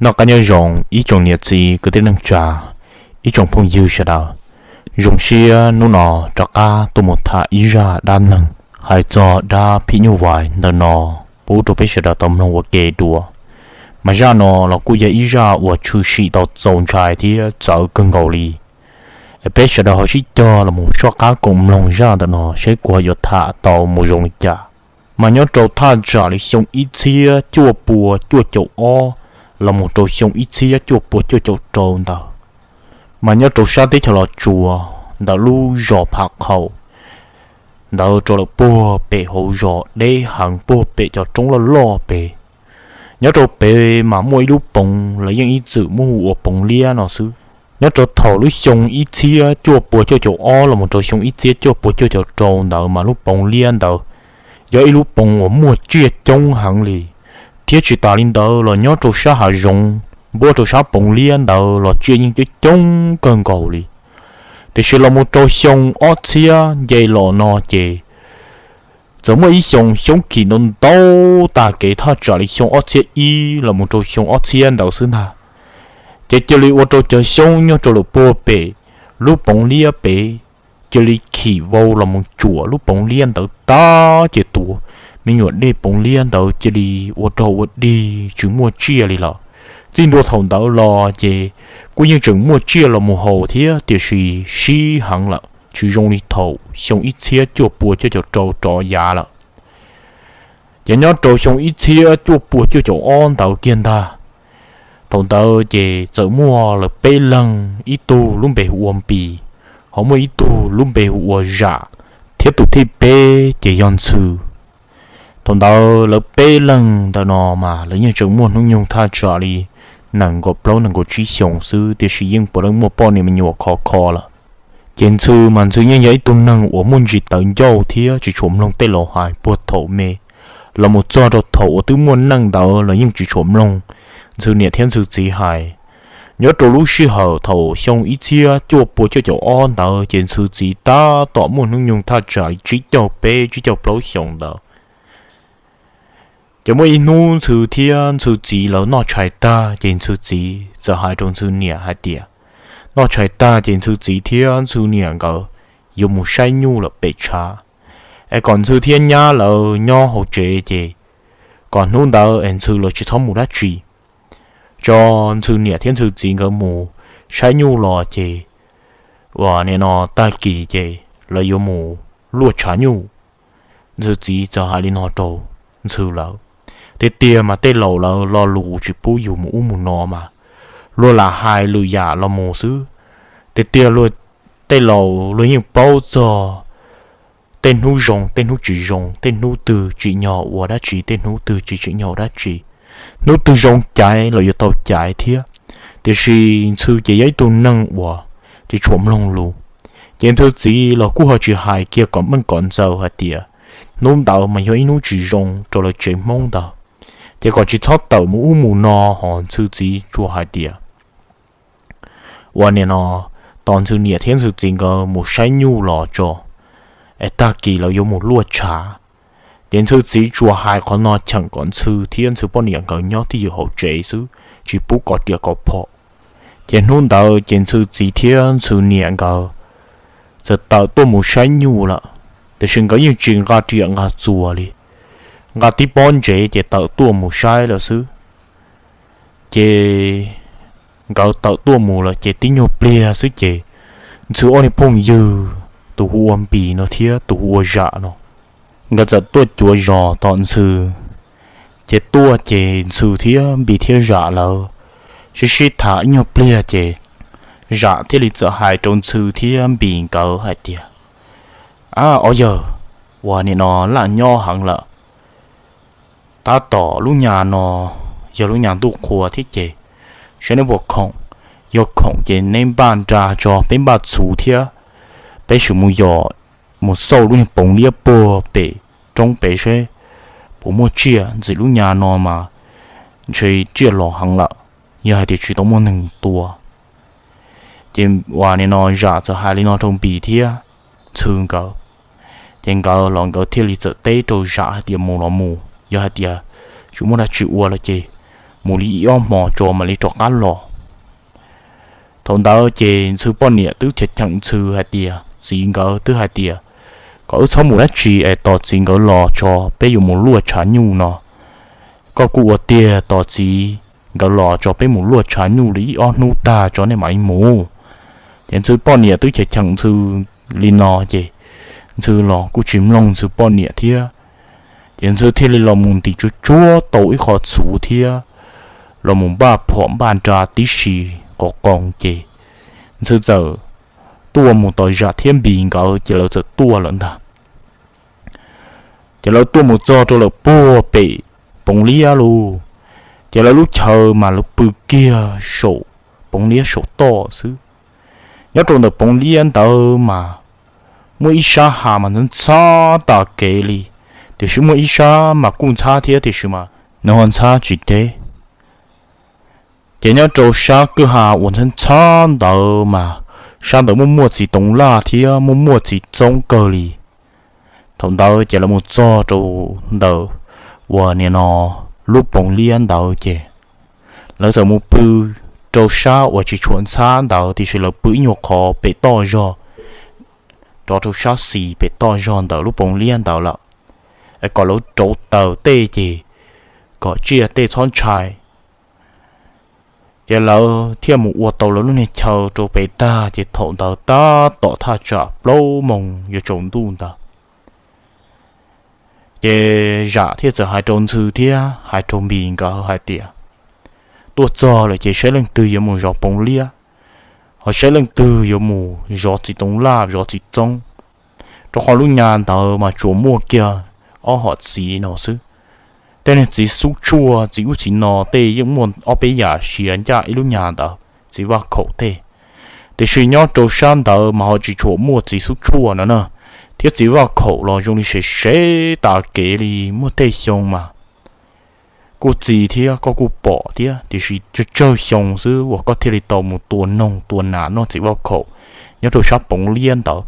Noj qab nyob zoo ib tsoom niam txiv kwv tij neej tsa, ib tsoom phooj ywg sawv daws. Zoo siab hnub no rov qab tuaj mus tham ib zaj dab neeg hais txog dab phim nyuj vais ntawm no pub rau peb sawv daws tau mloog ua ke dua. Mas zaj no los kuj yog ib zaj uas tshwm sim tau txaus ntshai thiab txawv kawg nkaus li. Es peb sawv daws ho sib cog los mus soj qab koom mloog zaj ntawm no seb kuv ho yuav tham tau mus zoo li cas. Mas nyob rau thaj tsam li xyoo ib txhiab cuaj pua cuaj caum ob los mus rau xyoo ib txhiab cuaj pua cuaj caum rau ntawd, mas nyob rau sab teb chaws Los Tsuas ntawm lub zos Pham Qhaum ntawd rau lawm puag pem hauv zos deb heev puag pem cov roob loj loj pem. Nyob rau pem mas muaj ib lub poov lawv yeej ib txwm muab hu ua Poov Liab no xwb. Nyob rau thaum lub xyoo ib txhiab cuaj pua cuaj caum ob los mus rau xyoo ib txhiab cuaj pua cuaj caum rau ntawd mas lub Poov Liab ntawd yog ib lub poov uas muaj tsiaj coob heev li, thiab tsis tas li ntawd los nyob rau sab hav zoov npuab rau sab Poov Liab ntawd los tsiaj yeej coob coob kawg nkaus li. Tiam sis los mus rau xyoo ob txhiab nce los no ces txawm muaj ib xyoo xyoob khim ntau ntau tag kev thaj tsam li xyoo ob txhiab ib los mus rau xyoo ob txhiab ntawd xwb ntag, ces cia li ua rau cov xyoob nyob rau lawm puag pem lub Poov Liab pem cia li khim vau los mus tsuam lub Poov Liab ntawd tag ces tus me nyuam dej Poov Liab ntawd cia li ua rog ua dig tsis muaj tsiaj li lawm. Txij ntua thaum ntawd los ces kuj yeej tseem muaj tsiaj los mus haus thiab tiam sis sib heev lawm tsis zoo li thaum xyoo ib txhiab cuaj pua cuaj caum rau rov yav lawm. Ces nyob rau xyoo ib txhiab cuaj pua cuaj caum ob ntawd kiag ntag, thaum ntawd ces txawm muaj lawv peb leeg, ib tug lub npe hu ua Npis, ho muaj ib tug lub npe hu ua Zam, thiab tus thib peb ces yog Ntxhw. Thaum ntawd lawv peb leeg ntawm no mas lawv yeej tseem muaj hnub nyoog thaj tsam li nees nkaum plaub nees nkaum tsib xyoos xwb tiam sis yeej puav leej muaj poj niam me nyuam khov kho lawm. Ces Ntxhw mas Ntxhw yeej yog ib tug neeg uas muaj ntsis tawv ncauj thiab tsis tshua mloog tej laus hais puag thaum me los mus txog rau thaum uas twb muaj neej ntawd los yeej tsis tshua mloog Ntxhw niam thiab Ntxhw txiv hais. Nyob rau lub sij hawm thaum xyoo ib txhiab cuaj pua cuaj caum ob ntawd ces Ntxhw txiv tab tom muaj hnub nyoog thaj tsam li tsib caug peb tsib caug plaub xyoos ntawd. Ces muaj ib hnub Ntxhw thiab Ntxhw txiv lawv noj tshais tag ces Ntxhw txiv txawm hais rau Ntxhw niam hais tias, noj tshais tag ces Ntxhw txiv thiab Ntxhw niam nkawd yuav mus saib nyuj lawm pem tshav, es kom Ntxhw thiab nyab lawv nyob hauv tsev ces kom hnub ntawd es Ntxhw lawv tsis txhob mus dab tsi, tso Ntxhw niam thiab Ntxhw txiv nkawd mus saib nyuj los ces uas nim no tag kis ces lawv yuav mus luaj tshav nyuj. Ntxhw txiv txawm hais li no rau Ntxhw lawv. Tiag tiag mas tej laus lawv lo lus tsis pub yus mus ub mus no mas luag lam hais lwm yam los mus xwb. Tiag tiag luag, tej laus luag yeej paub txog tej hnub zoo tej hnub tsis zoo, tej hnub twg tsim nyog ua dab tsi tej hnub twg tsis tsim nyog ua dab tsi, hnub twg zoo caiv los yuav tau caiv thiab. Tiam sis Ntxhw ces yog ib tug neeg uas tsis tshua mloog lus, ces Ntxhw txiv los kuj ho tsis hais kiag kom meej kom ntxaws hais tias hnub ntawd mas yog ib hnub tsis zoo rau lawv tsev Hmoob ntawd, ces kom tsis txhob tawm mus ub mus no. Ho Ntxhw txiv tsuas hais tias uas nim no tos Ntxhw niam thiab Ntxhw txiv nkawd mus saib nyuj los tso, es tag kis lawv yuav mus luaj tshav. Ces Ntxhw txiv tsuas hais qhov no cheem kom Ntxhw thiab Ntxhw poj niam nkawd nyob twj ywm hauv tsev xwb, tsis pub kov riam kov phom. Ces hnub ntawd ces Ntxhw txiv thiab Ntxhw niam nkawd txawm tawm tuaj mus saib nyuj lawm, tiam sis nkawd yeej tsis nqa riam nqa txuas li, nqa tib pob ntsev ces tawm tuaj mus saib lawm xwb. Ces nkawd tawm tuaj mus lawm ces tib nyuag pliag xwb ces Ntxhw ob niag phooj ywg, tus hu ua Npis no thiab tus hu ua Zam no, nkawd txawm tuaj cuav zos tom Ntxhw. Ces tuaj ces Ntxhw thiab Npis thiab Zam lawv sib sib tham ib nyuag pliag ces Zam thiaj li txawm hais rau Ntxhw thiab Npis nkawd hais tias, a, ob yawg, uas nim no laj nyob heev lawm, tab tom lub nyas no yog lub nyas ntuj qhua thiab ces saib neb puas khoom, yog khoom ces neb npaj nra tso peb npaj txhuv thiab peb sim mus yos, mus xauj lub niag poov liab puag pem roob pem seb puas muaj tsiaj. Ntxim lub nyas no mas ntshe tsiaj los heev lawm, yog hais tias tsis tau muaj neeg tua. Ces uas nim no Zam txawm hais li no rau Npis thiab Ntxhw nkawd, ces nkawd los nkawd thiaj li txawm teb rau Zam hais tias mus los mus, yog hais tias tsis muaj dab tsi ua lawm ces mus li ib ob hmos tso mam li rov qab los. Thaum ntawd ces Ntxhw poj niam twb cheem cheem Ntxhw hais tias, txiv nkawd twb hais tias, kom wb txhob mus dab tsi es tos txiv nkawd los tso peb yuav mus luaj tshav nyuj no. Koj kuj ua tiag, tos txiv nkawd los tso peb mus luaj tshav nyuj li ib ob hnub tag tso nej mam li mus. Ces Ntxhw poj niam twb cheem cheem Ntxhw li no ces Ntxhw los kuj tsis mloog Ntxhw poj niam thiab. Ces Ntxhw thiaj li los mus ntim tsuag tsuag tau ib qho txhuv thiab los mus npaj phom npaj nra tib si qos qoos ces Ntxhw txawm tuaj mus tom Zam thiab Npis nkawd ces lawv txawm tuaj lawm ntag. Ces lawv tuaj mus txog rau lawm puag pem Poov Liab lauj. Ces lawv lub chaw mas lawv pw kiag saum Poov Liab saum toj xwb. Nyob rau ntawm Poov Liab ntawd mas muaj ib sab hav mas ntxhab ntxhab tas kev li, tiam sis muaj ib sab mas kuj ntxhab thiab tiam sis mas nws ho ntxhab tsis deb. Ces nyob rau sab kwj ha uas ntxhab ntxhab ntawd mas sab ntawd muaj muaj txiv toov laj thiab muaj muaj txiv txoob kawg li. Thaum ntawd ces lawv mus txog rau ntawm uas nim no lub Poov Liab ntawd ces lawv txawm mus pw rau sab uas tsis tshua ntxhab ntawd tiam sis lawv pw ib nyuag qhov pem toj zog, rov rau sab xis pem toj zog ntawm lub Poov Liab ntawd lawm, es kom lawv rauv taws tej ces kom tsiaj tej txhob ntshai. Ces lawv thiaj mus ua tau lawv lub niag chaw rau pem tag ces thaum ntawd tab tom thaj tsam plaub moos yuav tsaus ntuj ntawd. Ces Zam thiaj txawm hais rau Ntxhw thiab hais rau Npis nkawd hais tias, tuaj txog lawm ces saib leej twg yuav mus zov Poov Liab, ho saib leej twg yuav mus zov txiv toov laj zov txiv txoob. Rau qhov lub nyab ntawd mas tsuas muaj kiag ob hom txiv no xwb. Tej niag txiv xub tshuaj txiv ub txiv no tej yeej muaj ob peb yam sia ncaj ib lub nyab ntawd txiv vaj khaum tej. Tiam sis nyob rau sab ntawd mas ho tsis tshua muaj txiv xub tshuaj no na, thiab txiv vaj khaum los zoo li sev sev tas kev li, muaj tej xyoo mas kuj txi thiab koj kuj pom thiab tiam sis tsawg tsawg xyoo xwb uas koj thiaj li tau mus tua noog tua nas noj txiv vaj khaum nyob rau sab Poov Liab ntawd.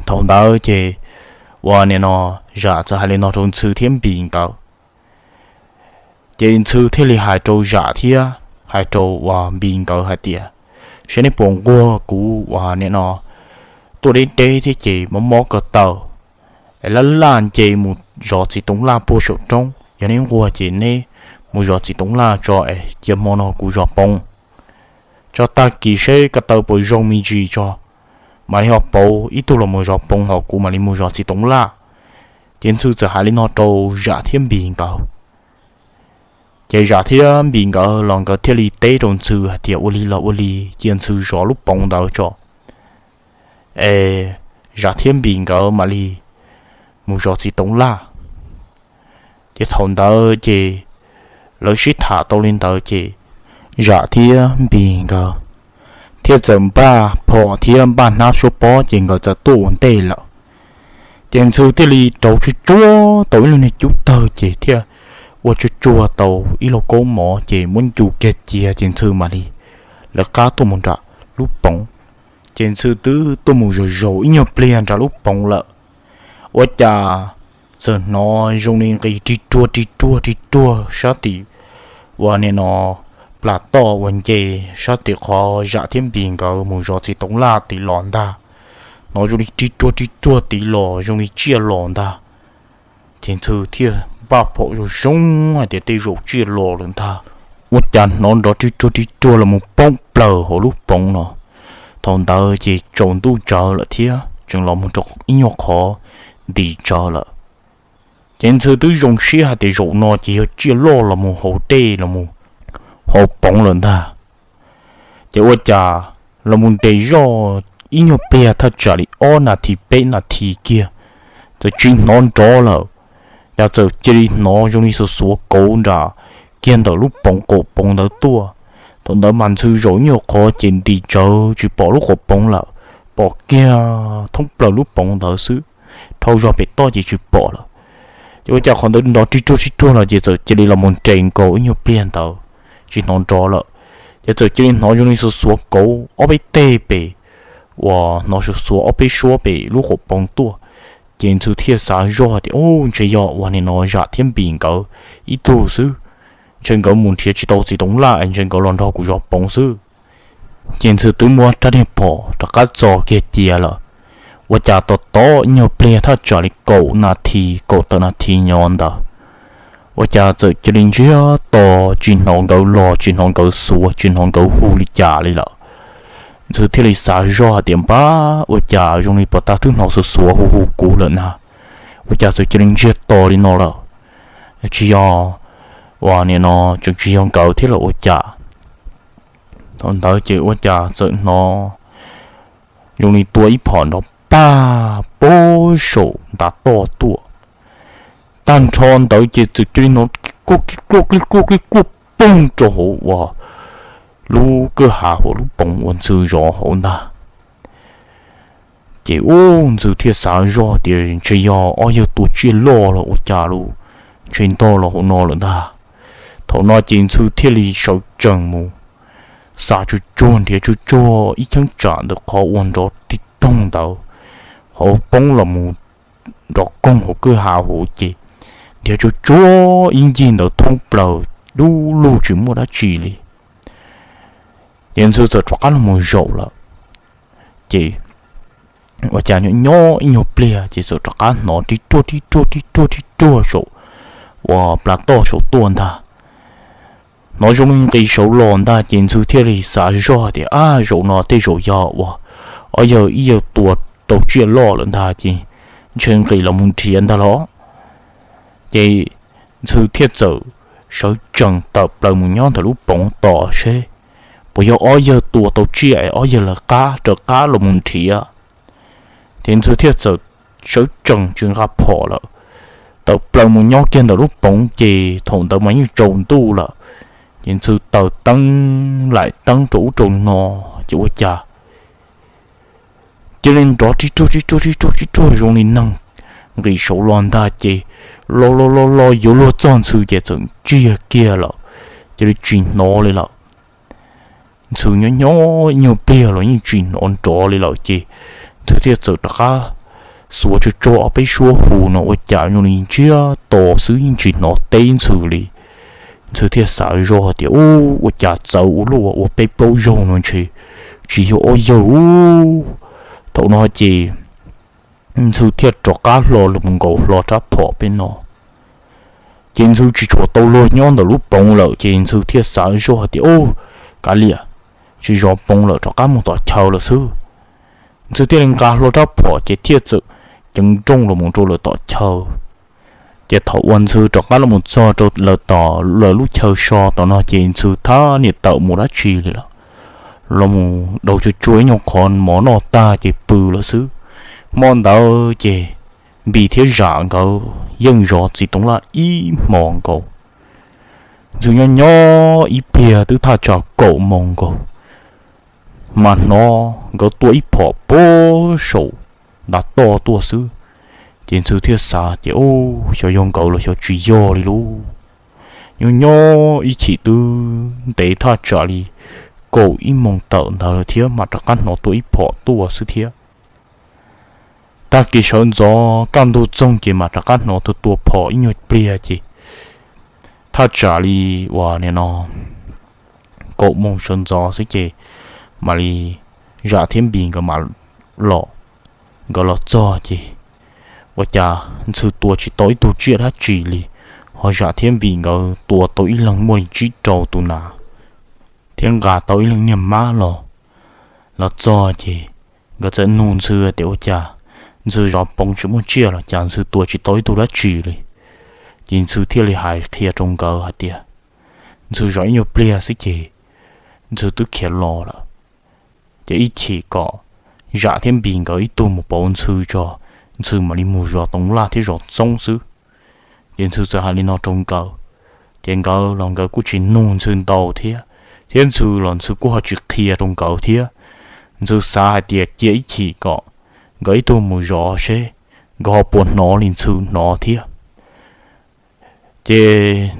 Thaum ntawd ces uas nim no Zam txawm hais li no rau Ntxhw thiab Npis nkawd. Ces Ntxhw thiaj li hais rau Zam thiab hais rau uas Npis nkawd hais tias, saib neb puas nquag kuv uas nim no tuaj deb deb thiab ces mob mob ko taw, es laj laj nce mus zov txiv toov laj puag saum roob. Yog neb nquag ces neb mus zov txiv toov laj tso es cia hmo no kuv zov Poov tso tag kis seb ko taw puas zoo me ntsis tso, mam li ho pauv ib tug los mus zov Poov ho kuv mam li mus zov txiv toov laj. Ces Ntxhw txawm hais li no rau Zam thiab Npis nkawd. Ces Zam thiab Npis nkawd los nkawd thiaj li teb rau Ntxhw hais tias ua li los ua li, cia Ntxhw zov lub Poov ntawd tso es Zam thiab Npis nkawd mam li mus zov txiv toov laj. Ces thaum ntawd ces lawv sib tham tau li ntawd ces Zam thiab Npis nkawd thiaj txawm npaj phom thiab npaj hnab suab pob ces nkawd txawm tuaj ua ntej lawm. Ces Ntxhw thiaj li rauv tsuag tsuag tau ib lub niag cub tawg ces thiaj ua tsuag tsuag tau ib lauj kaub mov ces muab ncu kiag cia ces Ntxhw mam li lawv qab tuaj mus nram lub Poov. Ces Ntxhw twb tuaj mus zaum zaum ib nyuag pliag nram lub Poov lawm, ua cas txawm hnov zoo li nqis rig ruag rig ruag rig ruag sab tim uas nim no plas toj uas nce sab tim qhov Zam thiab Npis nkawd mus zov txiv toov laj tid los ntag. Hnov zoo li rig ruag rig ruag tid los zoo li tsiaj los ntag. Ces Ntxhw thiaj npaj phom zoo zoo hais tias tej zaum tsiaj los lawm ntag. Ua cas hnov nrov rig ruag rig ruag los mus poob plaws hauv lub Poov no. Thaum ntawd ces tsaus ntuj tsawv lawm thiab tseem los mus rau ib nyuag qhov nti tsawv lawm. Ces Ntxhw twb zoo siab hais tias zaum no ces yog tsiaj loj los mus hauv dej los mus hauv Poov lawm ntag. Ces ua cas los mus nres zoj ib nyuag pliag thaj tsam li ob nas this peb nas this kiag, txawm tsis hnov nrov lawm. Cas txawm cia li hnov zoo li xuav xuav kauv nram kiag ntawm lub Poov qaum Poov ntawd tuaj. Thaum ntawd mas Ntxhw zaum ib nyuag qhov ces nti tsawv tsis pom lub qaum Poov lawm, pom kiag thoob plaws lub Poov ntawd xwb, dhau zog pem toj ces tsis pom lawm. Ces ua cas qhov ntawd nrov rig ruag rig ruag los ces txawm cia li los mus nres nkaus ib nyuag pliag ntawd tsis hnov nrov lawm. Ces txawm cia li hnov zoo li xuav xuav kauv ob peb teg pem, uas hnov xuav xuav ob peb suab pem lub qaum Poov tuaj. Ces Ntxhw thiaj xav zoj tias, u, ntshe yog uas nim no Zam thiab Npis nkawd ib tug xwb. ntshe nkawd mus nrhiav tsis tau txiv toov laj es ntshe nkawd los nrog kuv zov poov xwb. Ces Ntxhw twb muab rab niag phom rov qab txo kiag cia lawm. Ua cas tos tos ib nyuag pliag thaj tsam li kaum nas this kaum tawm nas this nyob ntawd, ua cas txawm cia li ntsiag to, tsis hnov nkawd los, tsis hnov nkawd xuav, tsis hnov nkawd hu li cas li lawm. Ntxhw thiaj li xav zoj hais tias, npab, ua cas zoo li puag ta twb hnov xuav xuav hu hu kuv lawm na, ua cas txawm cia li ntsiag to li no lawm? Tsis yog uas nim no tseem tsis yog nkawd thiab los ua cas? Thaum ntawd ces ua cas txawm hnov zoo li tua ib phom nrov pag pag saum ntav toj tuaj. Tag nrho ntawd ces txawm cia li hnov kij kuaj kij kuaj kij kuaj kij kuaj poog rau hauv uas lub kwj ha hauv lub poov uas Ntxhw zov hauv ntag. Ces ub, Ntxhw thiaj xav zoj tias ntshe yog ob yawg tua tsiaj loj los ua cas los, ntshe ntog los hauv no lawm ntag. Thaum no ces Ntxhw thiaj li sawv tsees mus xa tsuag tsuag nrhiav tsuag tsuag ib cheeb tsam ntawm qhov uas nrov tig toog ntawd, qhov poob los mus nrov koog hauv kwj ha hauv ces nrhiav tsuag tsuag ib ncig ntawd thoob plaws, dub lug tsis muaj dab tsi li. Ces Ntxhw txawm rov qab los mus zaum lawm. Ces ua cas nyob nyob ib nyuag pliag ces txawm rov qab hnov tib ruaj tib ruaj tib ruaj tib ruaj saum uas plas toj saum tuaj ntag. Hnov zoo li nqis saud los ntag ces Ntxhw thiaj li xav zoj tias, ab, zaum no tej zaum yog uas ob yawg ib yawg tua tau tsiaj loj lawm ntag ces ntshe nqis los mus nrhiav ntag los. Ces Ntxhw thiaj txawm sawv tsees tawm plaws mus nyob ntawm lub poov tos seb puas yog ob yawg tua tau tsiaj es ob yawg lawv qab raws qab los mus nrhiav. Ces Ntxhw thiaj txawm sawv tsees tsis nqa phom lawm, tawm plaws mus nyob kiag ntawm lub poov ces thaum ntawd mas yeej tsaus ntuj lawm. Ces Ntxhw taws teeb laim teeb rau ub rau no, ces ua cas cia li nrov tib ruaj tib ruaj tib ruaj tib ruaj zoo li neeg nqis saud los ntag ces los los los los yuav luag txog Ntxhw ces txawm ntsiag kiag lawm, cia li tsis hnov li lawm. Ntxhw nyob nyob ib nyuag pliag los yeej tsis hnov nrov li lawm ces Ntxhw thiaj txawm rov qab xuav tsuag tsuag ob peb suab hu no ua cas zoo li ntsiag to xwb yeej tsis hnov teb Ntxhw li. Ntxhw thiaj xav zoj tias, ub, ua cas txawv ua luaj ua peb plaub zaug no ntshe tsis yog ob yawg ub. Thaum no ces Ntxhw thiaj rov qab hlo los mus nkaus hlo rab phom peb no. Ces Ntxhw tsis tshua tau luag nyob ntawm lub poov lawm ces Ntxhw thiaj xav zoj hais tias, ub, kav liam, tsis zov poov lawm, rov qab mus tom chaw lawm xwb. Ntxhw thiaj li nqa hlo rab phom ces thiaj txawm ceev nrooj los mus rau lawm tom chaw. Ces thaum uas Ntxhw rov qab los mus txog rau lawm tom lawv lub chaw so tom no ces Ntxhw thab niam tawm mus dab tsi li lawm, los mus daus tsuag tsuag ib nyuag qhov mov noj tag ces pw lawm xwb. Hmo ntawd ces Npis thiab Zam nkawd yeej zov txiv toov laj ib hmo nkaus. Ntxhw nyob nyob ib pliag twb thaj tsam kaum moos nkaus, mas hnov nkawd tua ib phom puag saum ntav toj tuaj xwb. Ces Ntxhw thiaj xav tias, ub, xyov yog nkawd los xyov tsis yog li lauj. Nyob nyob ib chim twb ntev thaj tsam li kaum ib moos tawm ntawd lawm thiab mas rov qab hnov tua ib phom tuaj xwb thiab. Tag kis sawv ntxov kaj ntug txoog ces mas rov qab hnov tua tua phom ib nyuag pliag ces thaj tsam li uas nim no kaum moos sawv ntxov xwb ces mam li Zam thiab Npis nkawd mam los. Nkawd los txog ces ua cas Ntxhw tua tsis tau ib tug tsiaj dab tsi li, ho Zam thiab Npis nkawd tua tau ib leeg muaj li tsib rau tus nas thiab nqa tau ib leeg niag mab los. Los txog ces nkawd txawm nug Ntxhw tias, ua cas Ntxhw zov poov tsis muaj tsiaj los cas Ntxhw tua tsis tau ib tug dab tsi li? Ces Ntxhw thiaj li hais qhia rau nkawd hais tias Ntxhw zov ib nyuag pliag xwb ces Ntxhw twb khiav los lawm. Ces ib chim kom Zam thiab Npis nkawd ib tug mus pauv Ntxhw tso, Ntxhw mam li mus zov toov laj thiab zov txoob xwb. Ces Ntxhw txawm hais li no rau nkawd, ces nkawd los nkawd kuj tsis nug Ntxhw ntau thiab, thiab Ntxhw los Ntxhw kuj ho tsis qhia rau nkawd thiab. Ntxhw xav hais tias cia ib chim kom nkawd ib tug mus zov seb nkawd ho puas hnov li Ntxhw hnov thiab. Ces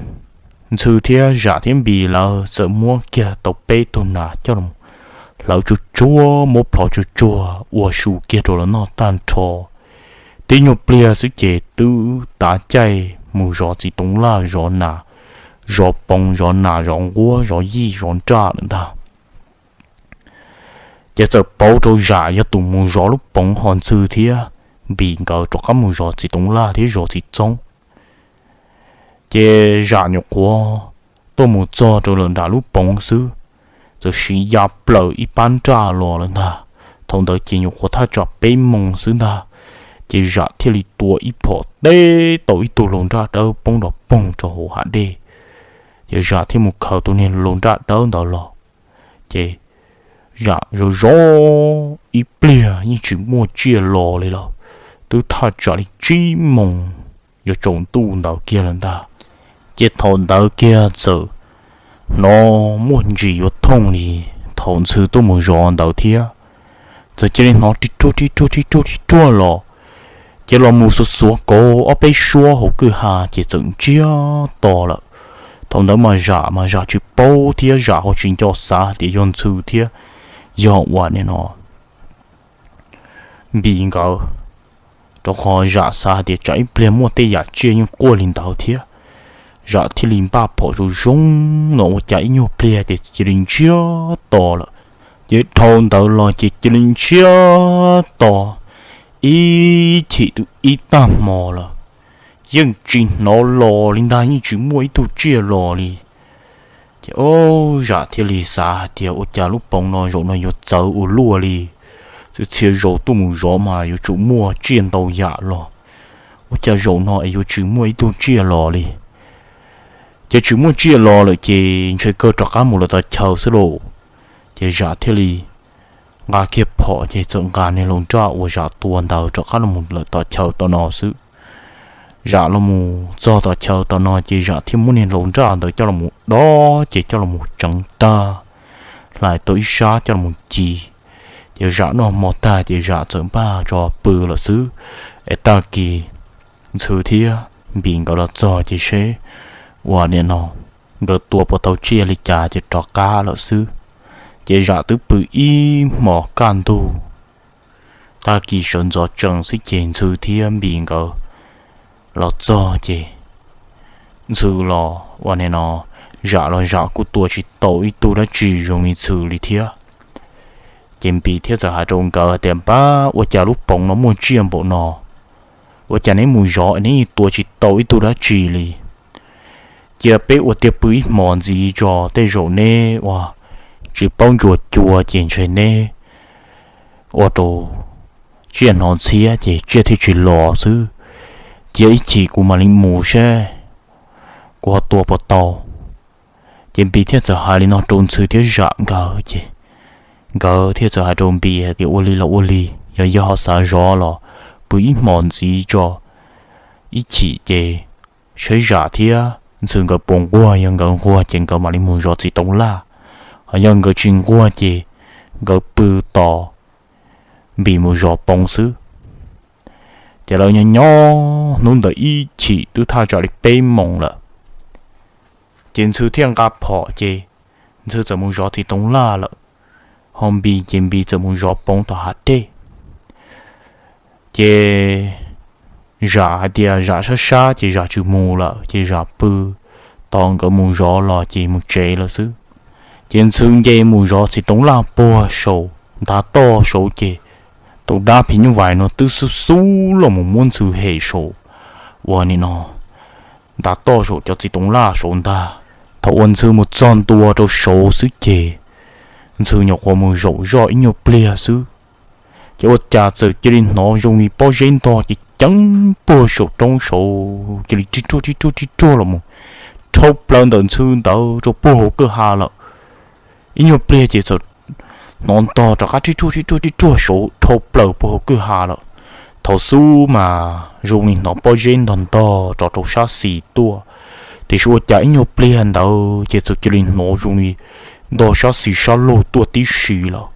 Ntxhw thiab Zam thiab Npis lawv txawm muab kiag tau peb tug nas coj los hlawv tsuag tsuag, muab plhov tsuag tsuag ua su kiag rau lawv noj tag nrho. Tib nyuag pliag xwb ces twb tav caij mus zov txiv toov laj zov nas zov poov zov nas zov nquab zov yij zov nraj lawm ntag. Ces txawm pauv rau Zam yog tus mus zov lub poov, ho Ntxhw thiab Npis nkawd rov qab mus zov txiv toov laj thiab zov txiv txoob. Ces Zam nyuam qhuav tuaj mus txog rau lawm nram lub poov xwb, txawm siv ya plaws ib pab nraj los lawm ntag. Thaum ntawd ces nyuam qhuav thaj tsam peb moos xwb ntag, ces Zam thiaj li tua ib phom teb tau ib tug hluas nraj dawb poob nrov poog rau hauv hav dej. Ces Zam thiaj mus khaws tus niag hluas nraj dawb ntawd los, ces Zam zov zov ib pliag yeej tsis muaj tsiaj los li lawm, twb thaj tsam li tsib moos yuav tsaus ntuj ntawd kiag lawm ntag. Ces thaum ntawd kiag txawm hnov muaj ntsis yuav thooj li thaum Ntxhw tuaj mus zov ntawd thiab. Txawm cia li hnov ri ruaj ri ruaj ri ruaj ri ruaj los, ces los mus xuav xuav kauv ob peb suab hauv kwj ha ces txawm ntsiag to lawm. Thaum ntawd mas Zam mas Zam tsis paub thiab Zam ho tsis nco xav hais tias yog Ntxhw thiab yog ua nim no Npis nkawd, rau qhov Zam xav hais tias tsam ib pliag muaj tej yam tsiaj yeej quaj li ntawd thiab. Zam thiaj li npaj phom zoo zoo no ua cas ib nyuag pliag ces cia li ntsiag to lawm. Ces dhau ntawd los ces cia li ntsiag to ib chim twb ib tag hmo lawm, yeej tsis hnov los li ntag, yeej tsis muaj ib tug tsiaj los li. Ces o, Zam thiaj li xav hais tias ua cas lub poov no zaum no yuav txawv ua luaj li, txhia txhia zaus tuaj mus zov mas yuav tsum muaj tsiaj ntau yam los, ua cas zaum no es yuav tsis muaj ib tug tsiaj los li. Ces tsis muaj tsiaj los lawm ces ntshe kawg rov qab mus lawm tom chaw xwb lauj. Ces Zam thiaj li nqa kiag phom ces txawm nqa niag hluas nraj uas Zam tua ntawd rov qab los mus lawm tom chaw tom no xwb. Zam los mus txog tom chaw tom no ces Zam thiaj muab niag hluas nraj ntawd coj los mus dob ces coj los mus tseev tag, hlais tau ib sab coj los mus ci. Ces Zam noj hmo tag ces Zam txawm npaj tso pw lawm xwb. Es tag kis Ntxhw thiab Npis nkawd los txog ces seb ua nim no nkawd tua puas tau tsiaj li cas ces rov qab lawm xwb. Ces Zam twb pw ib hmos kaj ntug, tag kis sawv ntxov tsees xwb ces Ntxhw thiab Npis nkawd los txog ces Ntxhw los ua nim no, Zam los Zam kuj tua tsis tau ib tug dab tsi zoo li Ntxhw li thiab. Ces Npis thiaj txawm hais rau nkawd tias, Npab, ua cas lub poov no muaj tsiaj npaum no? Ua cas neb mus zov neb tua tsis tau ib tug dab tsi li? Cia peb ua tiag pw ib hmos ntxiv tso, tej zaum neb ua tsis paub ntsuas cua ces ntshe neb ua rau tsiaj hnov ntxhiab ces tsiaj thiaj tsis los xwb. Cia ib chim kuv mam li mus seb kuv ho tua puas tau. Ces Npis thiaj txawm hais li no rau Ntxhw thiab Zam nkawd ces nkawd thiaj txawm hais rau Npis hais tias, Ua li los ua li, yog yog ho xav zov los pw ib hmos ntxiv tso, ib chim ces seb Zam thiab Ntxhw nkawd puas nquag, yog nkawd nquag ces nkawd mam li mus zov txiv toov laj, ho yog nkawd tsis nquag ces nkawd pw tos Npis mus zov poov xwb. Ces lawv nyob nyob hnub ntawd ib chim twb thaj tsam li peb moos lawm. Ces Ntxhw thiaj nqa phom ces Ntxhw txawm mus zov txiv toov laj lawm, ho Npis ces Npis txawm mus zov poov tom hav dej. Ces Zam hais tias Zam sab sab ces Zam tsis mus lawm ces Zam pw tos nkawd mus zov los ces mus tsev lawm xwb. Ces Ntxhw nce mus zov txiv toov laj puag saum ntav toj saud ces tus dab phim nyuj vais no twb xub xub los mus muab Ntxhw hem saum, ua nim no, ntav toj saum cov txiv toov laj saud ntag. Thaum uas Ntxhw mus txog ntua rau saud xwb ces Ntxhw nyuam qhuav mus zaum zoj ib nyuag pliag xwb, ces ua cas txawm cia li hnov zoo li pob zeb ntog ces ceev puag saum roob saud cia li rib ruaj rib ruaj rib ruaj los mus dhau plaws ntawm Ntxhw ntawd rau puag hauv kwj ha lawm. Ib nyuag pliag ces txawm hnov ntog rov qab rib ruaj rib ruaj rib ruaj saud dhau plaws puag hauv kwj ha lawm. Thaum xub mas zoo li hnov pob zeb ntog ntog rov rau sab xis tuaj, tiam sis ua cas ib nyuag pliag ntawd ces txawm cia li hnov zoo li ntog sab xis sab laug tuaj tib si lawm.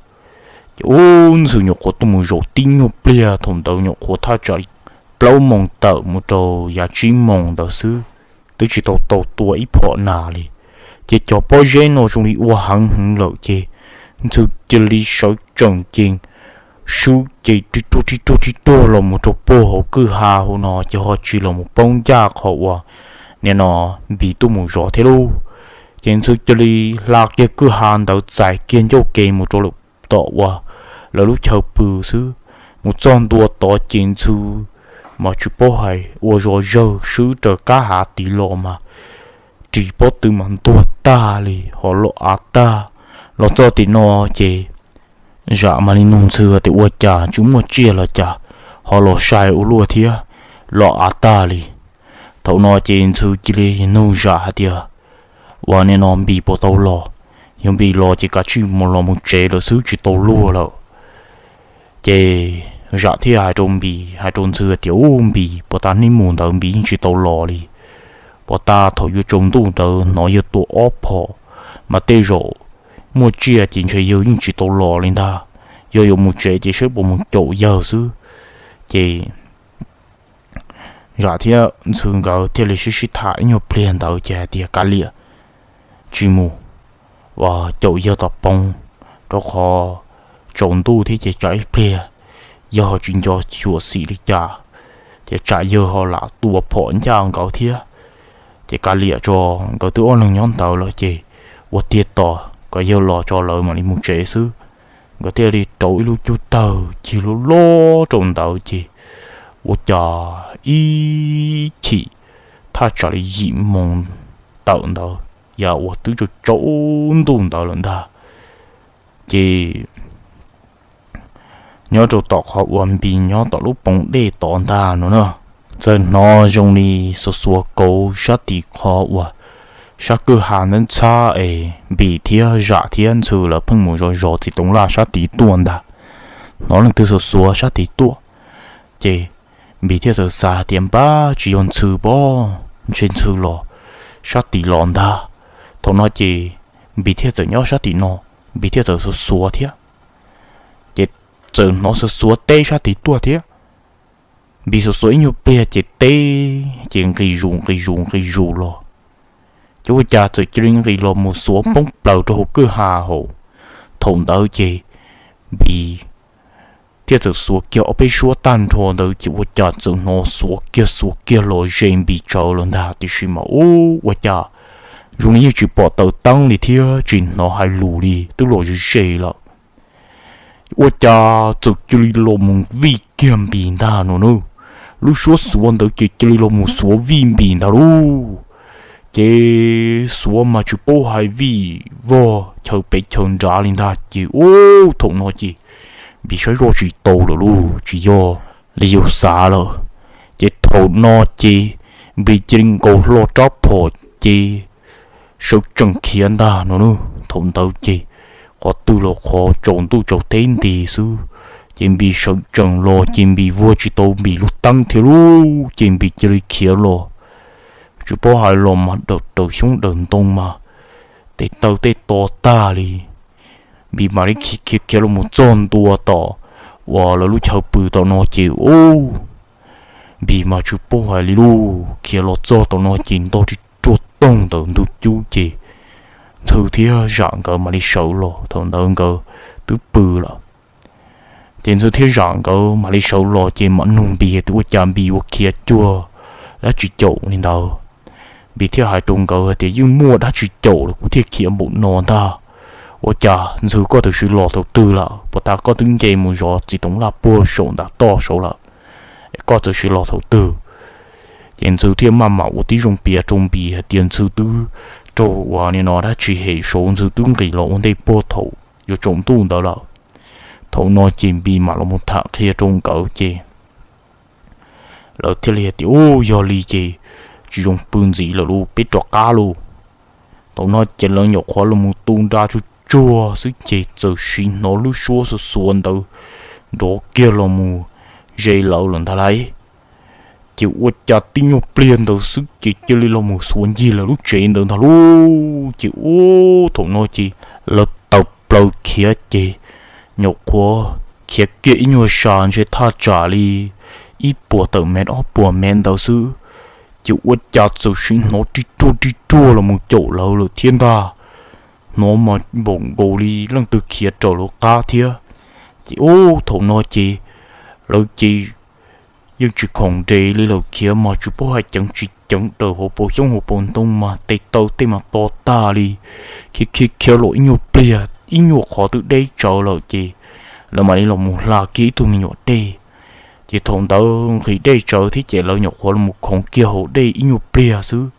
Ces ub, Ntxhw nyuam qhuav tuaj mus zaum tib nyuag pliag, thaum ntawd nyuam qhuav thaj tsam li plaub moos tawm mus rau yav tsib moos ntawd xwb, twb tsis tau tau tua ib phom nas li. Ces cov pob zeb no zoo li ua heev heev lawm ces Ntxhw cia li sawv tsees ces swb ces rib ruaj rib ruaj rib ruaj los mus rau puag hauv kwj ha hauv no ces ho tsis los mus poob ncaj qhov uas nim no Npis tuaj mus zov thiab lauj. Ces Ntxhw cia li hla kiag kwj ha ntawd txais kiag ncauj ke mus rau lawm tom uas lawv lub chaw pw xwb. Mus txog ntua tod ces Ntxhw mas tsis paub hais ua zog zawg swb raws kab hav tid los mas ris pob tw mas ntuag tag li ho los av tag. Los txog tim no ces Zam mam li nug Ntxhw tias ua cas tsis muaj tsiaj los cas ho los sai ua luaj thiab los av tag li. Thaum no ces Ntxhw cia li nug Zam hais tias, Ua nim no Npis puas tau los? Yog Npis los ces kav tsij mus los mus tsev lawm xwb tsis tau luag lawm. Ces Zam thiaj hais rau Npis, hais rau Ntxhw tias, Ub, Npis puag ta hnub mus ntawd Npis yeej tsis tau los li. Puag ta thaum yuav tsaus ntuj ntawd hnov yawg tua ob phom, mas tej zaum muaj tsiaj ces ntshe yawg yeej tsis tau los li ntag. Yog yuav mus tsev ces saib puas mus caum yawg xwb. Ces Zam thiab Ntxhw nkawd thiaj li sib sib tham ib nyuag pliag ntawd ces hais tias, Kav liam, tsis mus, ua caum yawg tom poob, rau qhov tsaus ntuj thiab ces tsam ib pliag yawg ho tsis nco xyuam xim li cas, ces tsam yawg ho lam tua phom ncaj nkawd thiab. Ces kav liam tso, nkawd twb ob leeg nyob ntawd lawm ces ua tiag tos kom yawg los tso lawv mam li mus tsev xwb. Nkawd thiaj li rauv ib lub cub tawg cig loj loj rau ntawd ces ua cas ib chim thaj tsam li yim moos tawm ntawd, yam uas twb tsaus tsaus ntuj ntawd lawm ntag. Ces nyob rau tom qhov uas Npis nyob tom lub poov dej tod ntag no na, txawm hnov zoo li xuav xuav kauv sab tim qhov uas sab kwj ha ntxhab ntxhab es Npis thiab Zam thiab Ntxhw lawv pheej mus zov zov txiv toov laj sab tid tuaj ntag. Hnov leej twg xuav xuav sab tid tuaj, ces Npis thiaj txawm xav tias, Npab, tsis yog Ntxhw pob, ntshe Ntxhw los sab tid los ntag. Thaum no ces Npis thiaj txawm nyob sab tim no, Npis thiaj txawm xuav xuav thiab. Ces txawm hnov xuav xuav teb sab tid tuaj thiab. Npis xuav xuav ib nyuag pliag ces teb ces nqis zus nqis zus nqis zus los, ces ua cas txawm cia li nqis los mus xuav poob plaws rau hauv kwj ha hauv. Thaum ntawd ces Npis thiaj txawm xuav kiag ob peb suab tag nrho ntawd ces ua cas txawm hnov xuav kiag xuav kiag los ze Npis tsawv lawm ntag, tiam sis mas ub, ua cas zoo li yeej tsis pom taws teeb li thiab tsis hnov hais lus li, twb los ze ze lawm. Ua cas txawm cia li los mus vij kiag Npis ntag no na. Lub suab xuav ntawd ces cia li los mus xuav vij Npis ntag lauj. Ces xuav mas tsis paub hais vij vog chaw pem chaw nrad li ntag ces ub, thaum no ces Npis saib zoj tsis tau lawm lauj, tsis yog li yus xav lawm. Ces thaum no ces Npis cia li nkaus hlo rab phom ces sawv tsees khiav ntag no na. Thaum ntawd ces qhov twg los qhov tsaus ntuj tsaus teb nti xwb, ces Npis sawv tsees los ces Npis vuag tsis tau Npis lub teeb thiab lauj, ces Npis cia li khiav los. Tsis paub hais los mas dawm raws xyoob dawm ntoo mas tes taw tej to tag li. Npis mam li khiav khiav los mus txog ntua tom uas lawv lub chaw pw tom no ces ub, Npis mas tsis paub hais li lauj, khiav los txog tom no ces ntog ris ruag toog ntawm ntug cub ces Ntxhw thiab Zam nkawd mam li sawv los, thaum ntawd nkawd twb pw lawm. Ces Ntxhw thiab Zam nkawd mam li sawv los ces mam nug Npis tias ua cas Npis ua khiav cuag dab tsi caum li ntawd. Npis thiaj hais rau nkawd hais tias yeej muaj dab tsi caum lawm kuv thiaj khiav npaum no ntag. Ua cas Ntxhw koj txawm sim los thaum twg lawm? Puag ta koj twb nce mus zov txiv toov laj puag saum nram toj saud lawm, es koj txawm sim los thaum twg? Ces Ntxhw thiaj maj mam ua tib zoo piav rau Npis hais tias Ntxhw twb raug uas nim no dab tsi hem saud Ntxhw twb nqis los ua ntej puag thaum yuav tsaus ntuj ntawd lawm. Thaum no ces Npis mam los mus tham qhia rau nkawd ces lawv thiaj li hais tias ub, yog li ces tsis zoo pw ntxiv lawm lauj, peb rov qab lauj. Thaum no ces lawv nyuam qhuav los mus tu nra tsuag tsuag xwb ces txawm sim hnov lub suab xuav xuav ntawd nrov kiag los mus ze lawv lawm ntag lauj. Ces ua cas tib nyuag pliag ntawd xwb ces cia li los mus xuav ncig lawv lub tsev ntawd ntag lauj. Ces ub, thaum no ces lawv tawm plaws khiav ces nyuam qhuav khiav kiag ib nyuag sas ntshe thaj tsam li ib puas tawm mev ob puas mev ntawd xwb, ces ua cas txawm sim hnov rij ruag rij ruag los mus caum lawv lawm thiab ntag. Hnov mas npaum nkaus li leej twg khiav raws lawv qab thiab. Ces ub, thaum no ces lawv ces yeej tsis khoom nres li lawm, khiav mas tsis paub hais ceev tsis ceev raws hauv paus xyoob hauv paus ntoo mas tes taw tej mas to tag li. Khiav khiav khiav los ib nyuag pliag ib nyuag qhov twb deb tsawv lawm ces lawv mam li los mus hla kiag ib tug me nyuam dej. Ces thaum ntawd nqhis dej tsawv thiab ces lawv nyuam qhuav los mus khoov kiag hauv dej ib nyuag pliag xwb.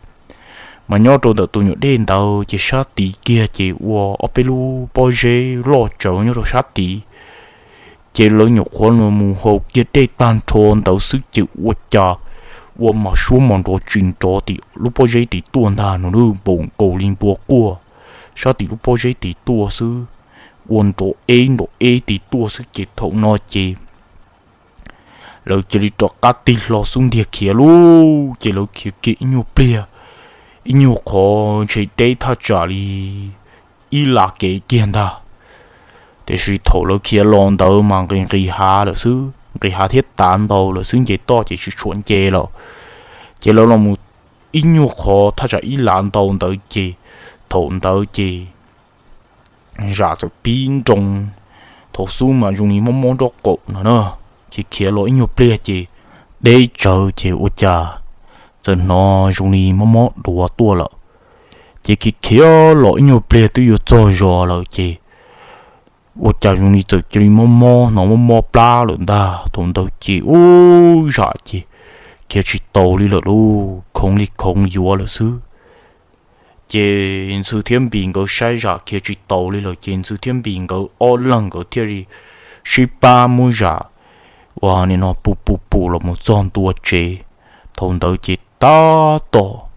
Mas nyob rau ntawm tus nyuam dej ntawd ces sab tid kiag ces ua ob peb lub pob zeb loj tsawv nyob rau sab tid. Ces lawv nyuam qhuav los mus haus kiag dej tag nrho ntawd xwb ces ua cas ua mas suab mas nrov tsis nrov tim lub pob zeb tid tuaj ntag no, npau nkaus li npua quaj sab tim lub pob zeb tid tuaj xwb. Ua nrov eb nrov eb tid tuaj xwb ces thaum no ces lawv cia li rov qab tig hlo xub ntiag khiav lauj. Ces lawv khiav kiag ib nyuag pliag, ib nyuag qhov ntshe deb thaj tsam li ib las kev kiag ntag. Tiam sis thaum lawv khiav los ntawd mas nqis nqis hav lawm xwb, nqis hav thiab tav ntau lawm xwb, nce toj ces tsis tshua nce lawm. Ces lawv los mus ib nyuag qhov thaj tsam ib las ntau ntawd ces thaum ntawd ces zam txawm pib nroo, thaum xub mas zoo li mob mob nraub qaum no na. Ces khiav los ib nyuag pliag ces deb tsawv ces ua cas txawm hnov zoo li mob mob duav tuaj lawm. Ces khiav khiav los ib nyuag pliag twb yuav txog zos lawm ces ua cas zoo li txawm cia li mob mob hnov mob mob plab lawm ntag. Thaum ntawd ces ub zam ces khiav tsis taus li lawm lauj, khoov li khoov yuav lawm xwb. Ces Ntxhw thiab Npis nkawd saib zam khiav tsis taus li lawm ces Ntxhw thiab Npis nkawd ob leeg nkawd thiaj li sib pab muab zam uas nim no pus pus pus los mus txog ntua tsev. Thaum ntawd ces tab tom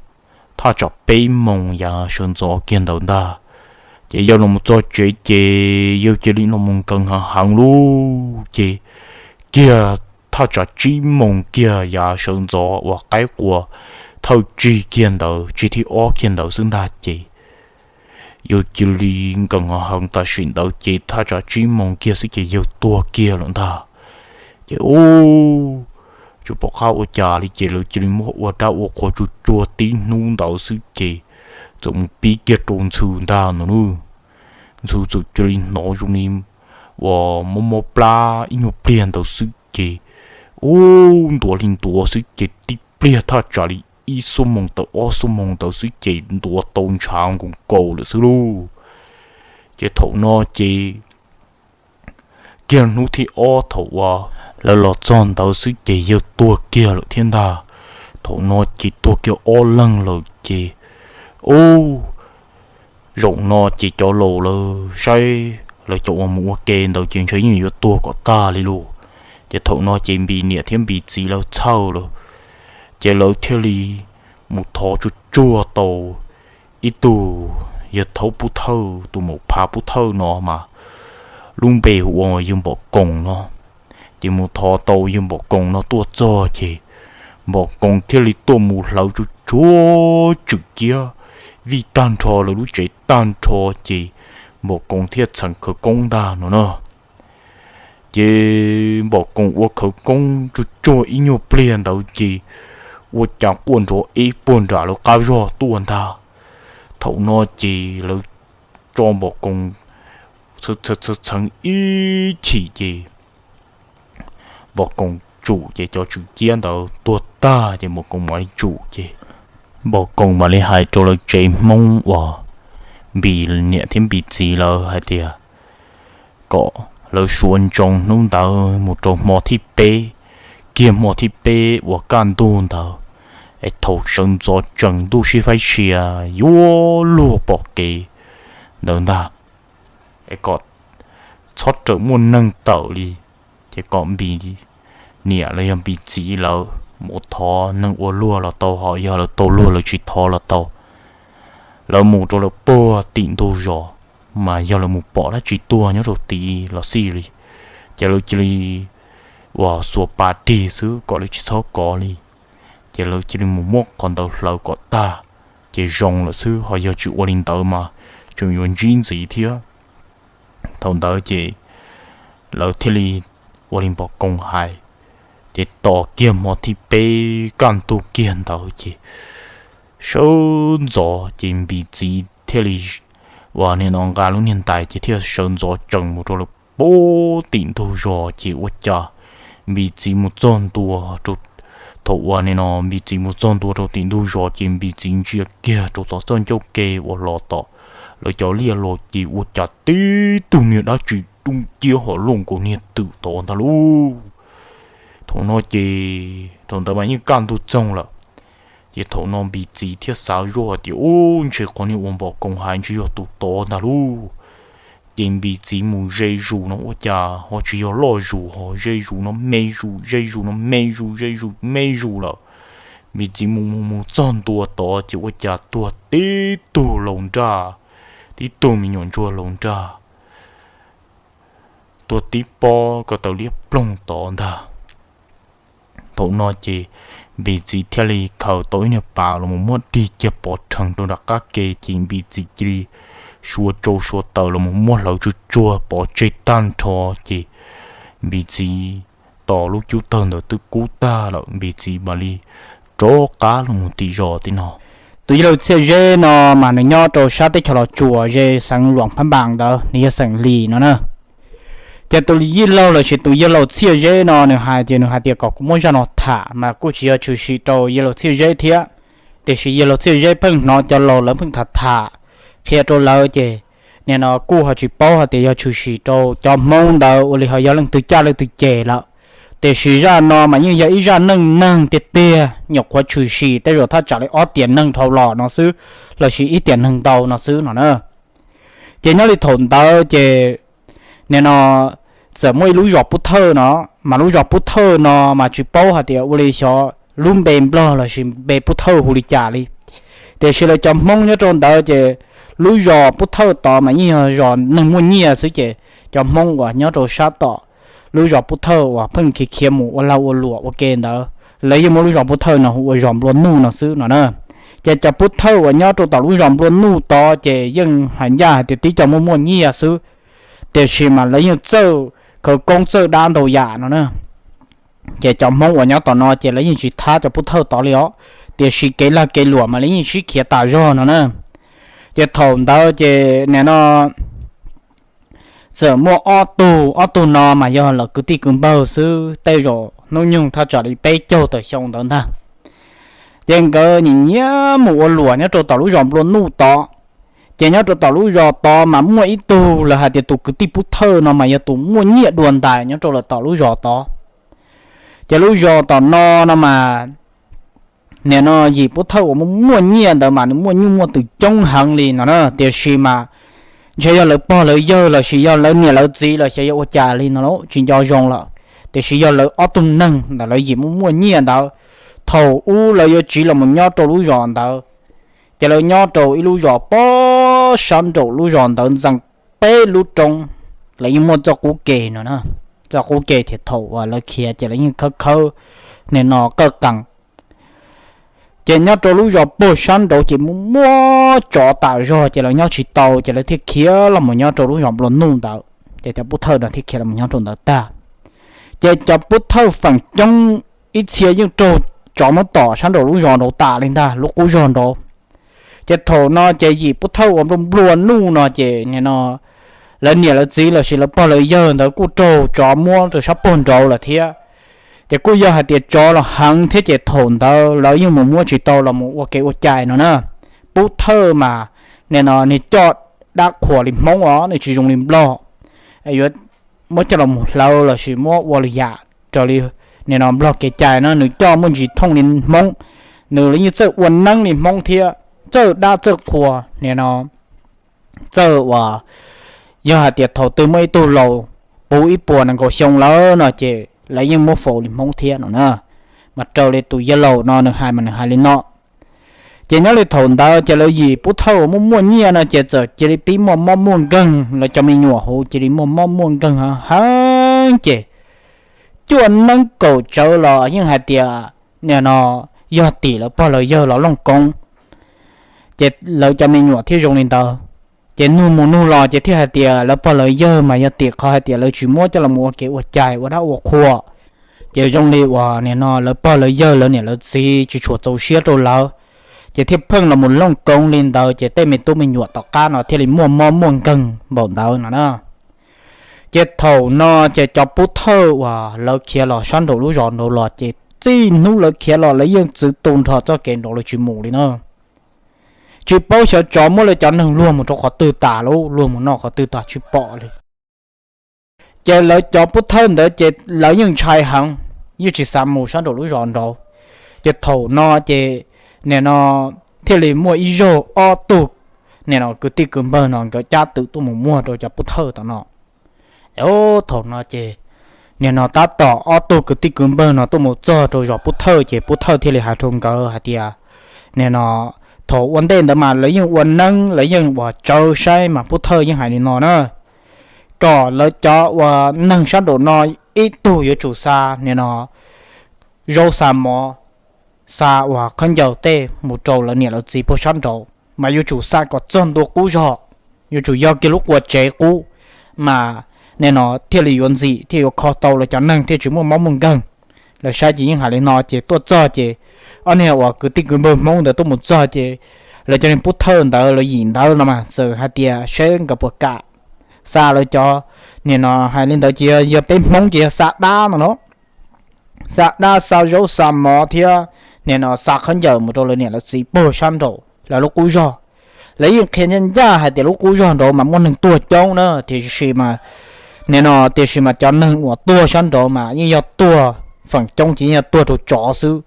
thaj tsam peb moos yav sawv ntxov kiag ntawd ntag. Ces yawg los mus txog tsev ces yawg cia li los mus nkees heev heev lauj. Ces kiag thaj tsam tsib moos kiag yav sawv ntxov uas qaib qua thawj tsig kiag ntawd, tsig thib ob kiag ntawd xwb ntag ces yawg cia li nkees heev heev tam sim ntawd ces thaj tsam tsib moos kiag xwb ces yawg tuag kiag lawm ntag. Ces ub, tsis pom qab ua cas li ces lawv cia li muab ua dab ua qhua tsuag tsuag tib hnub ntawd xwb ces txawm mus pib kiag rau Ntxhw ntag no lauj. Ntxhw txawm cia li hnov zoo li uas mob mob plab ib nyuag pliag ntawd xwb ces ub, ntuav li ntuav xwb ces tib pliag thaj tsam li ib xuab moos tawm ob xuab moos ntawd xwb ces ntuav tau ntshav nkaus nkaus lawm xwb lauj. Ces thaum no ces kiag hnub thib ob thaum uas lawv los txog ntawd xwb ces yawg tuag kiag lawm thiab ntag. Thaum no ces tuag kiag ob leeg lawm ces ub, zaum no ces cov laus lawv saib lawv cov uas mus ua ke ntawd ces ntshe yeej yuav tuag kom tag li lauj. Ces thaum no ces Npis niam thiab Npis txiv lawv txhawj lawm, ces lawv thiaj li mus thov tsuag tsuag tau ib tug yawg thaub pub thawj, tus maum phav pub thawj no mas lub npe hu ua yawg Npom Koos no. Ces mus thov tau yawg Npom Koos no tuaj txog ces Npom Koos thiaj li tuaj mus hlawv tsuag tsuag tswm ciab vij tag nrho lawv lub tsev tag nrho ces Npom Koos thiaj txheev khawv koob ntag no na. Ces Npom Koos ua khawv koob tsuag tsuag ib nyuag pliag ntawd ces ua cas quaj nrov ib puag nram lawv qab zog tuaj ntag. Thaum no ces lawv tso Npom Koos txheev ib chim ces Npom Koos tsum ces cov tswm ciab ntawd tuag tag ces Npom Koos mam li tsum ces Npom Koos mam li hais rau lawv tsev Hmoob uas Npis niam thiab Npis txiv lawv hais tias kom lawv suav ntsoov hnub ntawd mus rau hmo thib peb, kiag hmo thib peb uas kaj ntug ntawd, es thaum sawv ntxov tsees ntuj sib faib sia yuav luag pom kev ntawd ntag, es kom txhob rawm muaj neeg tawm li, ces kom Npis niam los yog Npis txiv lawv mus thov neeg ua luag los tau, ho yog lawv tau luag lawv tsis thov los tau. Lawv mus rau lawv puag tim ntug zos, mas yog lawv mus pom dab tsi tuag nyob rau tid los xij li, ces lawv cia li uas xuas pas dig xwb kom lawv tsis txhob kov li. Ces lawv cia li mus muab qhov ntawd hlawv kom tag, ces zoo lawm xwb, ho yog tsis ua li ntawd mas tseem yuav ntsib ntxiv thiab. Thaum ntawd ces lawv thiaj li ua li Npom Koos hais, ces tos kiag hmo thib peb kaj ntug kiag ntawd ces sawv ntxov ces Npis txiv thiaj li uas nim no nqa lub niag ntais ces thiaj sawv ntxov tsees mus rau lawv puag tim ntug zos, ces ua cas Npis txiv mus txog ntua rau Thaum uas nim no Npis Txiv mus txog ntua rau tim ntug zos ces Npis Txiv ntsia kiag rau tom txoj ncauj ke uas los tom lawv cov liaj los ces ua cas tib tug niag dab tsi dub nciab ho luaj nkaus niag twm tod ntag lauj. Thaum no ces thaum ntawd mas yeej kaj ntug txoog lawm. Ces thaum no Npis Txiv thiaj xav zoj hais tias, ub, ntshe qhov niag uas npom koom hais ntshe yog tus tod ntag lauj. Ces Npis Txiv mus ze zus no ua cas ho tsis yog loj zus, ho ze zus no me zus, ze zus no me zus, ze zus me zus lawm. Npis Txiv mus mus mus txog ntua tod ces ua cas tuag tib tug laus nraj, tib tug me nyuam ntsuag laus nraj tuag tib pob ko taw liab ploog tod ntag. Thaum no ces Npis Txiv thiaj li khaws tau ib niag pas los mus muab dig kiag pov rhees rau nram qab ke ces Npis Txiv cia li sua tsau sua taws los mus muab hlawv tsuag tsuag pov tseg tag nrho ces Npis Txiv tos lub cub tawg ntawd twb kub tag lawm Npis Txiv mam li rov qab los mus tim zos tim no. Tus yawg laus Txhiaj Zeb no mas nws nyob rau sab teb chaws Los Tsuas ze xeev Luam Phab Npas ntawd, nws yog xeem Lis no na. Ces tus yij laug lossis tus yawg laus Txhiaj Zeb no nws hais ces nws hais tias kom kuv muab zaj no tham mas kuj tsis yog tshwm sim rau yawg laus Txhiaj Zeb thiab, tiam sis yawg laus Txhiaj Zeb pheej hnov cov laus lawv pheej tham tham qhia rau lawv ces nim no kuj ho tsis paub hais tias yog tshwm sim rau cov Hmoob ntawd ua li ho yog leej twg caj leej twg ceg lawm. Tiam sis zaj no mas yeej yog ib zaj neej neeg tiag tiag, nyuam qhuav tshwm sim tej zaum thaj tsam li ob tiam neeg dhau los no xwb, lossis ib tiam neeg ntau no xwb no na. Ces nyob li thaum ntawd ces nim no txawm muaj ib lub zos Pub Thawj no, mas lub zos Pub Thawj no mas tsis paub hais tias ua li xyov lub npe Nplog lossis npe Pub Thawj hu li cas li. Tiam sis lawv cov Hmoob nyob rau ntawd ces lub zos Pub Thawj tod mas yeej yog zos neeg muaj nyiaj xwb ces cov Hmoob uas nyob rau sab tom lub zos Pub Thawj uas pheej khiav khiav mus ua lag ua luam ua ke ntawd, lawv yeej muab lub zos Pub Thawj no hu ua zos Nplua Nuj no xwb no na. Ces cov Pub Thawj uas nyob rau tom lub zos Nplua Nuj tod ces yeej hais ncaj hais tias tib co muaj muaj nyiaj xwb, tiam sis mas lawv yeej txawj khawv koob txawj dab ntau yam no na. Ces cov Hmoob uas nyob tom no ces lawv yeej tsis thab cov Pub Thawj tod li os, tiam sis kev lag kev luam mas lawv yeej sib khiav tas zog no na. Ces thaum ntawd ces nim no txawm muaj ob tug, ob tug no mas yog lawv kwv tij kwv npawg xwb, tej zaum hnub nyoog thaj tsam li peb caug tawm xyoo ntawd ntag. Ces nkawd nyiam nyiam mus ua luam nyob rau tom lub zos Nplua Nuj tod. Ces nyob rau tom lub zos tod mas muaj ib tug lawv hais tias tus kwv tij Pub Thawj no mas yog tus muaj nyiaj dua ntais nyob rau lawv tom lub zos tod. Ces lub zos tom no no mas nim no yim Pub Thawj uas muaj muaj nyiaj ntawd mas nws muaj nyuj muaj twm coob heev li no na, tiam sis mas ntshe yog lawv pog lawv yawg lossis yog lawv niam lawv txiv los xyov yog ua cas li no los tsis nco zoo lawm, tiam sis yog lawv ob tug neeg ntawm lawv yim muaj muaj nyiaj ntawd, thaum ub lawv yuav tsiv los mus nyob rau lub zos ntawd. Ces lawv nyob rau ib lub zos pem sab nraum lub zos ntawd ntxeev peb lub roob, lawv yeej muaj txoj qub ke no na. Txoj qub ke thiab thaum uas lawv khiav ces lawv yeej khawb khawb nim no qawj qees. Ces nyob rau lub zos pem sab nraud ces muaj muaj tsov tas zog ces lawv nyob tsis tau ces lawv thiaj khiav los mus nyob rau lub zos Nplua Nuj ntawd, ces cov Pub Thawj no thiaj khiav los nyob rau ntawd tag. Ces cov Pub Thawj feem coob ib txhia yeej raug tsov muab tom sab nraum lub zos nraud tas li ntag, lub qub zog nraud. Ces thaum no ces yim Pub Thawj uas Nplua Nuj no ces nim no lawv niam lawv txiv lossis lawv pog lawv yawg ntawd kuj raug tsov muab rau sab pem nraud lawm thiab. Ces kuj yog hais tias tsov los heev thiab ces thaum ntawd lawv yeej mus muab tsis tau los mus ua kev ua cai no na. Pub Thawj mas nim no nws coj dab qhuas li Hmoob os, nws tsis zoo li Nplog, yuav muab coj los mus hlawv lossis muab ua li yam raws li nim no Nplog kev cai no nws coj muaj ntsis thooj li Hmoob, nws los yeej txawj ua neeb li Hmoob thiab txawj dab txawj qhua nim no txawj uas yog hais tias thaum twg muaj ib tug laus puv ib puas nees nkaum xyoo lawm no ces lawv yeej muab faus li Hmoob thiab no na. Mas raws li tus yawg laus no nws hais mas nws hais li no. Ces nyob li thaum ntawd ces lawv yim Pub Thawj uas muaj muaj nyiaj no ces txawm cia li pib muaj mob muaj nkeeg, lawv cov me nyuam hauv cia li muaj mob muaj nkeeg heev ces cuaj neeb kaum tsawv los yeej hais tias nim no yog tim lawv pog lawv yawg los looj koob, ces lawv cov me nyuam thiaj zoo li ntawd. Ces nug mus nug los ces thiaj hais tias lawv pog lawv yawg mas yog tim qhov hais tias lawv tsis muab coj los ua kev ua cai ua dab ua qhua, ces zoo li uas nim no lawv pog lawv yawg lawv niam lawv txiv tsis tshua txaus siab rau lawv, ces thiaj pheej los mus looj koob li ntawd ces tej me tub me nyuam tom qab no thiaj li muaj mob muaj nkeeg npaum ntawd no na. Ces thaum no ces cov Pub Thawj uas lawv khiav los sab nraum lub zos nraud los ces txij hnub lawv khiav los lawv yeej txwv tu nrho txoj kev nrov lawv tsis mus li no. Tsis paub xyov tsov muab lawv cov neeg luag mus rau qhov twg tas, lawv luag mus noj qhov twg tas tsis pom li. Ces lawv cov pub thawj ntawd ces lawv yeej ntshai heev, yeej tsis xav mus sab nraum lub zos nraud. Ces thaum no ces nim no thiaj li muaj ib zaug ob tug nim no kwv tij kwv npawg no nkawd cab twm tuaj mus muag rau cov pub thawj tom no. Thaum no ces nim no tab tom ob tug kwv tij kwv npawg no tuaj mus txog rau zos pub thawj ces pub thawj thiaj li hais rau nkawd hais tias, nim no thaum ua ntej ntawd mas lawv yeej ua neeb lawv yeej ua tsawv saib mas pub thawj yeej hais li no na, kom lawv cov ua neeg sab nraum no ib tug yuav tsum xa nim no zaub xa mov, xa uas khaub ncaws tej mus rau lawv niam lawv txiv puag sab nraud mas yuav tsum xa kom txog ntua qub zog, yuav tsum yog kiag lub qua tsev qub mas nim no thiaj li yuav ntxim thiaj yuav kho tau lawv cov neeg thiaj tsis muaj mob muaj nkeeg. Lawv saib ces yeej hais li no ces tuaj txog ces ob niag uas kwv tij kwv npawg Hmoob ntawd tuaj mus txog ces lawv cov niag pub thawj ntawd lawv yim ntawd no mas txawm hais tias saib nkawd puas kam xa lawv cov, nim no hais li ntawd ces yog peb Hmoob ces yog xa dab no no, xa dab xa zaub xa mov thiab nim no xa khaub ncaws mus rau lawv niam lawv txiv puag sab nraum lawv lub qub zog. Lawv yeej qhia ncaj ncaj hais tias lub qub zog nraud mas muaj neeg tuag coob na tiam sis mas nim no tiam sis mas cov neeg uas tuag sab nraud mas yeej yog tuag, feem coob ces yeej yog tuag rau tsov xwb.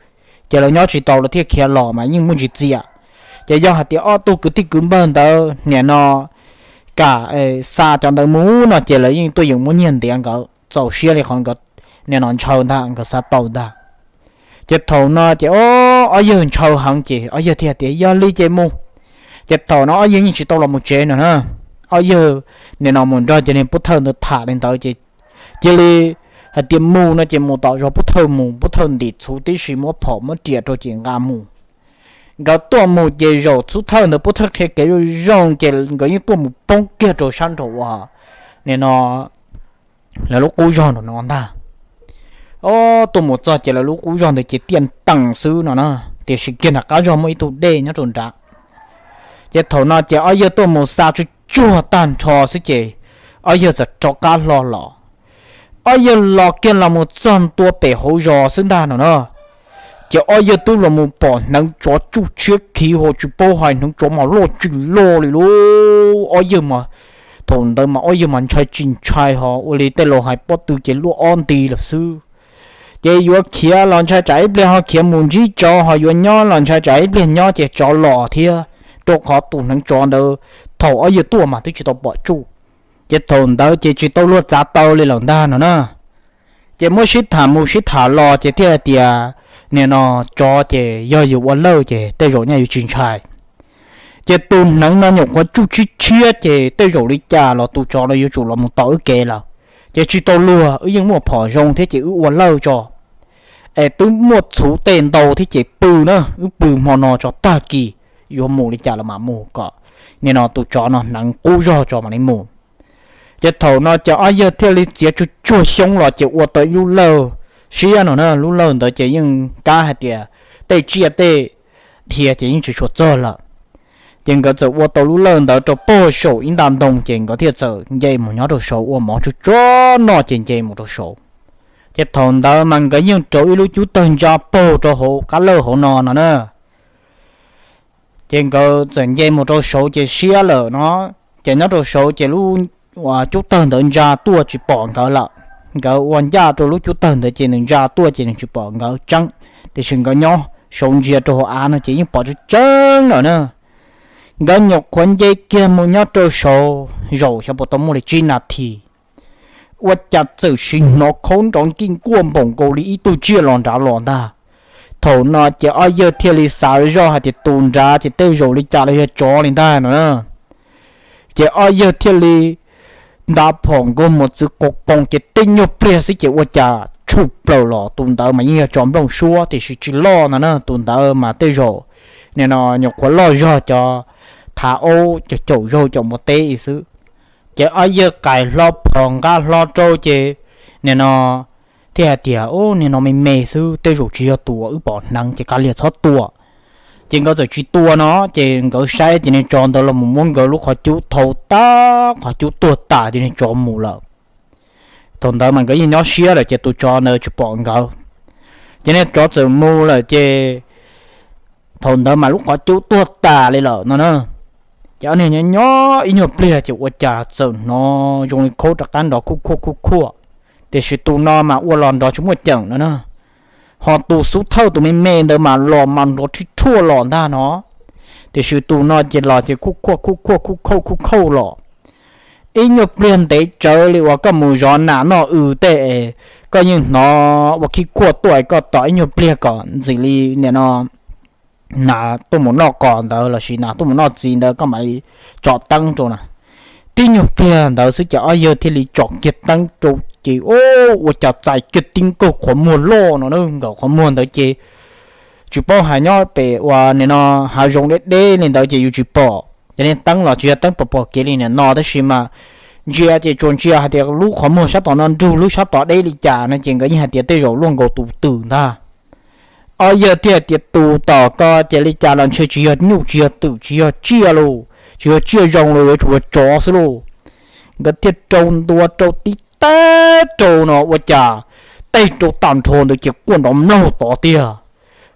Ces lawv nyob tsis tau lawv thiaj khiav los mas yeej muaj ntsis txiam. Ces yog hais tias ob tug kwv tij kwv npawg ntawd nim no kam xa cov ntawd mus no ces lawv yeej tuaj yeem muab nyiag ntiav nkawd txaus siab li qhov nkawd nim no ntshaw ntag nkawd xav tau ntag. Ces thaum no ces ob yawg ntshaw heev ces ob yawg thiaj tias yog li ces mus. Ces thaum no ob yawg yeej tsis tau los mus tsev no na, ob yawg nim no mus nrog cov niag pub thawj ntawd tham li ntawd ces cia li hais tias mus no ces mus tom zos pub thawj mus, pub thawj ntim txhuv tib si muab phom muab riam rau ces nqa mus. Nkawd tuaj mus ces zaum pub thawj ntawd pub thawj qhia kev zoo zoo ces nkawd yeej tuaj mus poob kiag rau sab nraum uas nim no lawv lub qub zog nraum no ntag. Ob tuaj mus txog ces lawv lub qub zog ntawd ces tiaj ntees xwb no na, tiam sis kiag nram qab zog muaj ib tug dej nyob rau nrad. Ces thaum no ces ob yawg tuaj mus xa tsuj tsuag tag nrho xwb ces ob yawg txawm rov qab hlo los. Ob yawg los kiag los mus txog ntua pem hauv zos xwb ntag no na, ces ob yawg twb los mus pom hneev tsov tsuj tshiab khiv ho tsis paub hais hneev tsov mas loj tsis loj li lauj. Ob yawg mas thaum ntawd mas ob yawg mas ntshai tsis ntshai ho ua li tej laus hais pob tw ces luaj ob nti lawm xwb. Ces yuav khiav los ntshai tsam ib pliag ho khiav mus ntsib tsov ho yuav nyob los ntshai tsam ib pliag nyob ces tsov los thiab, rau qhov tus hneev tsov ntawd thaum ob yawg tuaj mas twb tsis tau pom tsuj. Ces thaum ntawd ces tsis tau luag txav tau li lawm ntag no na. Ces muab sib tham mus sib tham los ces thiaj hais tias nim no tsov ces yog yus ua lawj ces tej zaum nyaj yuav tsis ntshai. Ces tus hneev no nyuam qhuav tsuj tshiab tshiab ces tej zaum li cas los tus tsov no yuav tsum los mus tom wb kev lawm. Ces tsis tau luag, wb yeej muaj phom zoo thiab ces wb ua lawj tso, es twb muaj txhuv tej ntau thiab ces pw na, wb pw hmo no tso tag kis yuav mus li cas los mam mus kom nim no tus tsov no hneev qub zog tso mam li mus. Ces thaum no ces ob yawg thiaj li txiav tsuj tsuag xyoob los ces ua tau ib lub lawj siab no na, lub lawj ntawd ces yeej kab hais tias tej tsiaj tej dhia ces yeej tsis tshua txog lawm. Ces nkawd txawm ua tau lub lawj ntawd rau pog saum ib nta ntoo ces nkawd thiaj txawm nce mus nyob rau saud ua mov tsuj tsuag noj ces nce mus rau saud. Ces thaum ntawd mas nkawd yeej rauv ib lub cub tawg ntsa paug rau hauv qab lawj hauv no no na. Ces nkawd txawm nce mus rau saud ces siab lawm no, ces nyob rau saud ces lub cub tawg ntawd ntsa tuaj tsis pom nkawd lawm. Nkawd ua ncaj rau lub cub tawg ntawd ces nws ntsa tuaj ces nws tsis pom nkawd tseeb, tiam sis nkawd nyob saud ntsia rau hauv av no ces yeej pom tseeb tseeb lawm na. Nkawd nyuam qhuav nce kiag mus nyob rau saud zaum xyov puas tau muaj li tsib nas this, ua cas txawm sim hnov khaub nrov nkij nkuaj npaum nkaus li ib tug tsiaj los nrad los ntag. Thaum no ces ob yawg thiaj li xav zoj hais tias tus nrad ces tej zaum li cas los yog tsov li ntag no na. Ces ob yawg thiaj li nta phom nkaug mus txwv qoo qoo ces tej nyuag pliag xwb ces ua cas tshuj plaws los tus ntawd mas yeej yog tsov nplooj suab tiam sis tsis loj no na, tus ntawd mas tej zaum nim no nyuam qhuav loj zog cov thav aub cov caum zaug caum npua teb xwb. Ces ob yawg qais hlo phom nqa hlo rau ces nim no thiaj hais tias, Ub, nim no me me xwb tej zaum tsis yog tus uas wb pom hneev ces kav liam txhob tua. Ces nkawd txawm tsis tua no, ces nkawd saib ces niag tsov ntawd los mus muab nkawd lub qhov cub thau tag, qhov cub tuag tas ces niag tsov mus lawm. Thaum ntawd mas nkawd yeej nyob siab lawm ces tus tsov ntawd tsis pom nkawd. Ces niag tsov txawm mus lawm ces thaum ntawd mas lub qhov cub tuag tas li lawm no na. Ces ob niag nyob nyob ib nyuag pliag ces ua cas txawm hnov zoo li khaub rov qab nrov khuj khuaj khuj khuaj, tiam sis tus no mas ua los nrov tsis muaj ceem no na. Ho tus xub thawj tus me me ntawd mas los mas nrov rhib rhuaj los ntag no, tiam sis tus no ces los ces khuj khuaj khuj khuaj khuj khauj khuj khauj los. Ib nyuag pliag ntev tsawv li uas koj mus zov nas noj w tej es koj yeej hnov ua khib khuaj tuaj, koj tos ib nyuag pliag kom ntxim li nim no nas tuaj mus noj qos ntawd lossis nas tuaj mus noj txiv ntawd koj mam li tsom teeb rau na. Tib nyuag pliag ntawd xwb ces ob yawg thiaj li tsom kiag teeb rau ces ua cas txais kiag tib nkaug qhov muag loj no na. Nkaus qhov muag ntawd ces tsis paub hais nyob pem uas nim no hav zoov deb deb li ntawd ces yus tsis pom, ces niag teeb los tsis yog teeb pom pom kev li nim no tab sis mas ntsia ces tsuas ntsia hais tias lub qhov muag sab tom no nrug lub sab tod deb li cas no ces nkawd yeej hais tias tej zaum luaj nkaus tus twm ntag. Ob yawg thiaj hais tias tus tom ko ces li cas los ntshe tsis yog nyuj tsis yog twm tsis yog tsiaj lauj, tsis yog tsiaj zoo los yuav tsum yog tsov xwb lauj. Nkawd thiaj rau ntua rau tib teg rau no ua cas tej rau tag nrho ntawd ces quaj nrov mloog tod tiag.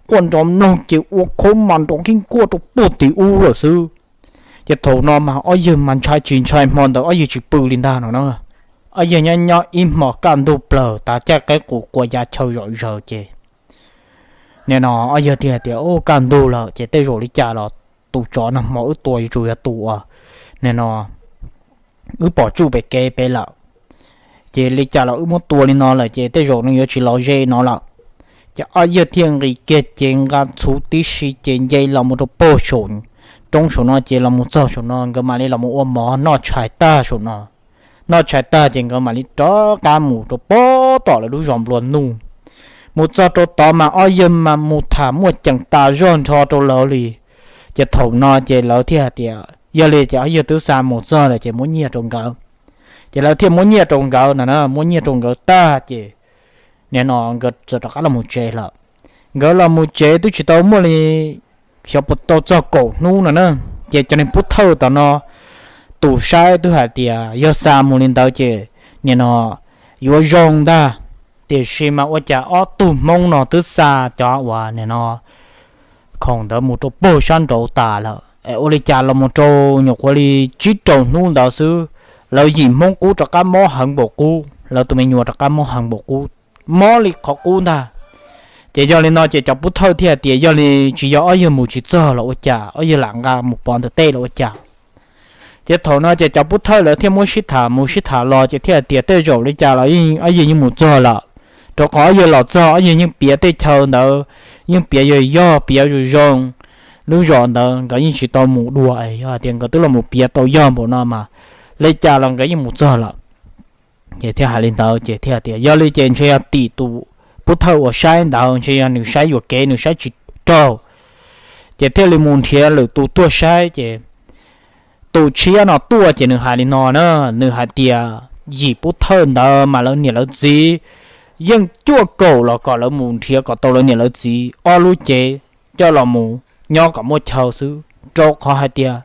Quaj nrov mloog ces ua khaub mas nrov khib khuaj rau puag tim ub lawm xwb. Ces thaum no mas ob yawg mas ntshai tsis ntshai hmo ntawd ob yawg tsis pw li ntag no na. Ob yawg nyob nyob ib hmos kaj ntug plaws tas caij qaib qus quas yav chaw zom zaws ces nim no ob yawg thiaj hais tias, Ub, kaj ntug lawm ces tej zaum li cas los tus tsov nag hmo wb tua yuav tsum yog tus uas nim no wb pom tsuj pem kev pem lawm. Ces li cas los wb muab tua li no lawm ces tej zaum nws yuav tsis los ze no lawm. Ces ob yawg thiaj nqis kiag ces nqa txhuv tib si ces nce los mus rau puag saum roob saum no ces los mus txog saum no nkawd mam li los mus ua mov noj tshais tag saum no. Noj tshais tag ces nkawd mam li rov qab mus rau puag tom lawv lub zos nplua nuj. Mus txog rau tod mas ob yawg mas mus tham muaj ceem tas zog nrho rau lawv li. Ces thaum no ces lawv thiaj hais tias yog li ces ob yawg twb xa mus txog lawm ces muab nyiaj rau nkawd. Ces lawv thiaj muab nyiaj rau nkawd no na, muab nyiaj rau nkawd tag ces nim no nkawd txawm rov qab los mus tsev lawm. Nkawd los mus tsev twb tsis tau muaj li xyov puas tau txog kaum hnub no na, ces cov niag pub thawj tom no tus saib twb hais tias yog xa mus li ntawd ces nim no yuav zoo ntag. Tiam sis mas ua cas ob tug hmoob no twb xa cov uas nim no khoom ntawd mus rau puag sab nraud tas lawm es ua li cas los mus rau nyuam qhuav li tsib rau hnub ntawd xwb, lawv yim hmoob qub rov qab mob heev npaum qub, lawv tus me nyuam rov qab mob heev npaum qub, mob li qhov qub ntag. Ces yog li no ces cov pub thawj thiaj hais tias yog li tsis yog ob yawg mus tsis txog los ua cas ob yawg lam nqa mus pov ntawm tej los ua cas. Ces thaum no ces cov pub thawj lawv thiaj muab sib tham mus sib tham los ces thiaj hais tias tej zaum li cas los ob yawg yeej mus txog lawm, rau qhov ob yawg los txog ob yawg yeej piav tej chaw ntawd, yeej piav yog yog piav zoo zoo. Lub zos ntawd nkawd yeej tsis tau mus dua, yog hais tias nkawd twb los mus piav tau yog npaum no mas li cas los nkawd yeej mus txog lawm. Ces thiaj hais li ntawd ces thiaj tias yog li ces ntshe yog tim tus pub thawj uas saib ntawd ntshe yog nws saib yuam kev nws saib tsis raug, ces thiaj li mus nrhiav lwm tus tuaj saib ces tus tshiab no tuaj ces nws hais li no na, nws hais tias yim pub thawj ntawd mas lawv niam lawv txiv yeej cuaj kaum los kom lawv mus nrhiav kom tau lawv niam lawv txiv ob lub cev coj los mus nyob kom muaj chaw xwb, rau qhov hais tias